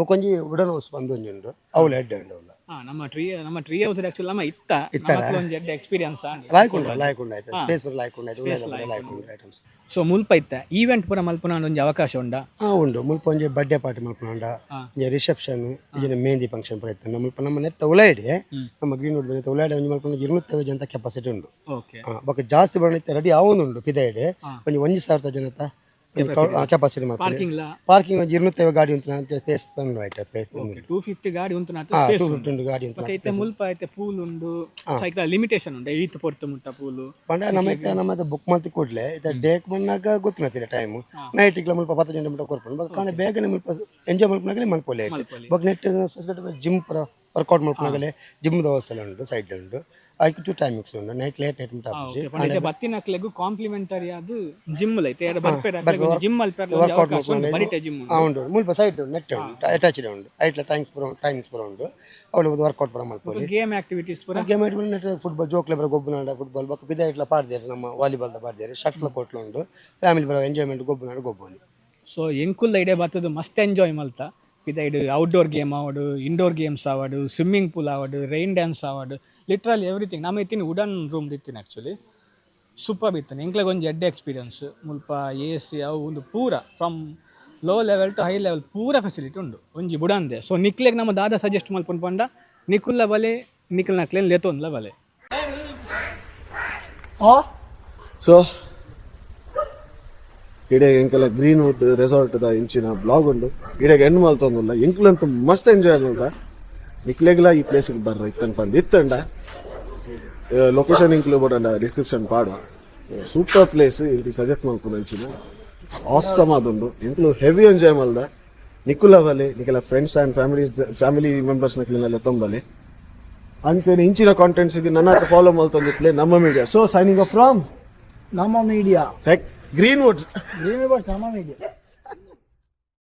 Speaker 8: ಬೊಕ್ಕ ಒಂಜಿ ವುಡನ್ ಹೌಸ್ ಬಂದು ಒಂಜಿ ಉಂಡು. ಅವುಲ ಎಡ್ಡೆ ಉಂಡು ಅವುಲ.
Speaker 2: ನಮ್ಮ ಟ್ರೀ ಹೌಸ್ ಆಕ್ಚುಲಿ ನಮ್ಮ ಇತ್ತ ನಮಕ್ ಒಂಜಿ ಎಡ್ಡೆ ಎಕ್ಸ್ಪೀರಿಯನ್ಸ್.
Speaker 8: ಲಾಯ್ಕ್ ಉಂಡು, ಲಾಯ್ಕ್ ಉಂಡು ಆಯ್ತು. ಸ್ಪೇಸ್ ಪೂರ ಲಾಯ್ಕ್ ಉಂಡು ಆಯ್ತು, ಉಳ್ಳೇದ ಲಾಯ್ಕ್ ಉಂಡು ಐಟಮ್ಸ್.
Speaker 2: ಸೊ ಮುಲ್ಪ ಇತ್ತ ಈವೆಂಟ್ ಪೂರ ಮಲ್ಪುನ ಒಂಜಿ ಅವಕಾಶ ಉಂಡಾ?
Speaker 8: ಹಾ ಉಂಡು. ಮುಲ್ಪ ಒಂಜಿ ಬರ್ಡೇ ಪಾರ್ಟಿ ಮಲ್ಪುನಂಡ, ಒಂಜಿ ರಿಸೆಪ್ಷನ್, ಒಂಜಿ ಮೆಹಂದಿ ಫಂಕ್ಷನ್ ಪೂರ ಇತ್ತು. ಮುಲ್ಪ ನಮ್ಮ ನೆತ್ತ ಉಲಾಯಿಡೆ, ನಮ್ಮ ಗ್ರೀನ್ ವುಡ್ ನೆತ್ತ ಉಲಾಯಿಡೆ ಒಂಜಿ ಮಲ್ಪುನ 250 ಜನ ಕೆಪಾಸಿಟಿ ಉಂಡು. ಬೊಕ್ಕ ಜಾಸ್ತಿ ಬರೋಣ ರೆಡಿ ಆವೊಂದುಂಡು. ಪಿದಾಯಿಡೆ ಒಂಜಿ ಒಂಜಿ ಸಾವಿರದ ಜನತ ಕೆಪಾಸಿಟಿ ಮಲ್ಪುನ.
Speaker 2: ಪಾರ್ಕಿಂಗ್ ಲಾ?
Speaker 8: ಪಾರ್ಕಿಂಗ್ ಒಂಜಿ 250 ಗಾಡಿ ಉಂಟು ಅಂತ ಪ್ಲೇಸ್ ಉಂಡು ಆಯ್ತಾ ಪ್ಲೇಸ್.
Speaker 2: 250 ಗಾಡಿ ಉಂಟು.
Speaker 8: 250 ಉಂಟು ಗಾಡಿ ಉಂಟು.
Speaker 2: ಇತ್ತೆ ಮುಲ್ಪ ಇತ್ತೆ ಪೂಲ್ ಉಂಡು, ಸೈಕಲ್ ಲಿಮಿಟೇಷನ್ ಉಂಡು ಈತ್ ಪೊರ್ತು ಮುಟ್ಟ ಪೂಲು?
Speaker 8: ಪಂಡ ನಮ್ಮ ಇತ್ತೆ ನಮ್ಮ ಬುಕ್ ಮಲ್ತಿ ಕೂಡ್ಲೆ ಇತ್ತೆ ಡೇಕ್ ಮನ್ನಾಗ ಗೊತ್ತಿನತ್ತಿಲ್ಲ ಟೈಮ್. ನೈಟ್ ಇಗ್ಲ ಮುಲ್ಪ 10 ಗಂಟೆ ಮುಟ್ಟ ಕೊರ್ಪುಂಡು. ಬೊಕ್ಕ ಕಾಂಡೆ ಬೇಗನೆ ಮುಲ್ಪ ಎಂಜಾಯ್ ಮಲ್ಪುನಾಗಲೇ ಮಲ್ಪೊಲಿ. ಬೊಕ್ಕ net special gym ಪೂರ ವರ್ಕೌಟ್ ಮಲ್ಪುನಾಗಲೇ ಜಿಮ್ ವ್ಯವಸ್ಥೆ ಉಂಡು, ಸೈಡ್ ಉಂಡು. ಐಕ್ ಟೂ ಟೈಮಿಂಗ್ಸ್ ಉಂಡು, ನೈಟ್ ಲೇಟ್ ನೈಟ್ ಮುಟ್ಟ ಆಪುಜಿ.
Speaker 2: ಪಂಡ ಬತ್ತಿನಕ್ಲೆಗ್ ಕಾಂಪ್ಲಿಮೆಂಟರಿ ಆದ್ ಜಿಮ್ ಲೈತೆ ಬರ್ಪೆರ್, ಜಿಮ್ ಮಲ್ಪೆರ್.
Speaker 8: ವರ್ಕೌಟ್
Speaker 2: ಅವಕಾಶ ಉಂಡು, ಬರಿಟೆ ಜಿಮ್.
Speaker 8: ಹಾ, ಉಂಡು. ಮುಲ್ಪ ಸೈಡ್ ನೆಟ್ ಉಂಡು, ಅಟ್ಯಾಚ್ಡ್ ಉಂಡು. ಐಟ್ಲ ಟೈಮ್ಸ್ ಪೂರ, ಟೈಮಿಂಗ್ಸ್ ಪೂರ ಉಂಡು. ಅವಳು ವರ್ಕೌಟ್ ಪೂರ ಮಲ್ಪೊಲಿ.
Speaker 2: ಗೇಮ್ ಆಕ್ಟಿವಿಟೀಸ್ ಪೂರ.
Speaker 8: ಗೇಮ್ ನೆಟ್ ಫುಟ್ಬಾಲ್, ಜೋಕ್ಲೆ ಬರ ಗೊಬ್ಬುನಾಂಡ ಫುಟ್ಬಾಲ್, ಬೊಕ್ಕ ಪಿದ ಇಟ್ಲ ಪಾಡ್ದೇರು, ನಮ್ಮ ವಾಲಿಬಾಲ್ ದ ಪಾಡ್ದೇರು, ಶಟ್ಲ್ ಕೋಟ್ಲ ಉಂಡು. ಫ್ಯಾಮಿಲಿ ಬರ ಎಂಜಾಯ್ಮೆಂಟ್ ಗೊಬ್ಬುನಾಂಡ ಗೊಬ್ಬೊಲಿ.
Speaker 2: ಸೊ ಎಂಕುಲ್ಲ ಇಡೆ ಬತ್ತದು ಮಸ್ತ್ ಎಂಜಾಯ್ ಮಲ್ತ. ಪಿದೈಡ್ ಔಟ್ಡೋರ್ ಗೇಮ್ ಆವಡು, ಇಂಡೋರ್ ಗೇಮ್ಸ್ ಆವಡು, ಸ್ವಿಮ್ಮಿಂಗ್ ಪೂಲ್ ಆವಡು, ರೈನ್ ಡ್ಯಾನ್ಸ್ ಆವಡು, ಲಿಟ್ರಲಿ ಎವ್ರಿಥಿಂಗ್. ನಮ್ಮ ಇತ್ತಿನ ವುಡನ್ ರೂಮ್ ಇತ್ತಿನ, ಆ್ಯಕ್ಚುಲಿ ಸೂಪರ್ ಇತ್ತು. ಎಂಕ್ಲೆಗ್ ಒಂಜಿ ಎಡ್ಡೆ ಎಕ್ಸ್ಪೀರಿಯನ್ಸ್. ಮುಲ್ಪ ಎ ಸಿ ಅವು ಒಂದು ಪೂರ, from low level to high level ಪೂರ ಫೆಸಿಲಿಟಿ ಉಂಡು, ಒಂಜಿ ಬುಡಂದೆ. ಸೊ ನಿಕ್ಲೆಗ್ ನಮ್ಮ ದಾದ ಸಜೆಸ್ಟ್ ಮಲ್ಪುನು ಪಂಡ, ನಿಕುಲ್ಲ ಬಲೆ, ನಿಕಲ್ನಕ್ಲೆನ್ ಲೆತೊಂದ್ಲ ಬಲೆ.
Speaker 7: ಸೊ ಇಡೆ ಎಂಕಲ ಗ್ರೀನ್ ವುಡ್ ರೆಸಾರ್ಟ್ ದ ಇಂಚಿನ ಬ್ಲಾಗ್ ಉಂಡು. ಇಡೆಗ್ ಎಂಡ್ ಮಲ್ತೊಂದುಲ್ಲ. ಎಂಕ್ಲಂತೂ ಮಸ್ತ್ ಎಂಜಾಯ್ ಆದಂತ. ನಿಕ್ಲೆಗ್ಲ ಈ ಪ್ಲೇಸ್ ಬರ್ರ ಇತ್ತನ್ ಪಂದ್ ಇತ್ತಂಡ, ಲೊಕೇಶನ್ ಇಂಕ್ಲು ಬೋಡಂಡ ಡಿಸ್ಕ್ರಿಪ್ಷನ್ ಪಾಡುವ. ಸೂಪರ್ ಪ್ಲೇಸ್, ಇಂಕ್ಲು ಸಜೆಸ್ಟ್ ಮಲ್ಪುನ ಇಂಚಿನ ಆಸಮ್ ಆದುಂಡು. ಎಂಕ್ಲು ಹೆವಿ ಎಂಜಾಯ್ ಮಲ್ದ. ನಿಕುಲ ಬಲೆ, ನಿಕಲ friends and families, family members ನಕ್ಲೆನೆಲ್ಲ ತೊಂಬಲೆ. ಅಂಚನೆ ಇಂಚಿನ ಕಾಂಟೆಂಟ್ಸ್ ನನ್ನ ಫಾಲೋ ಮಲ್ತೊಂದಿತ್ಲೆ ನಮ್ಮ media. So signing off from
Speaker 5: ನಮ್ಮ ಮೀಡಿಯಾ.
Speaker 7: Green Woods.
Speaker 5: Green ನಮ್ಮ ಮೀಡಿಯಾ.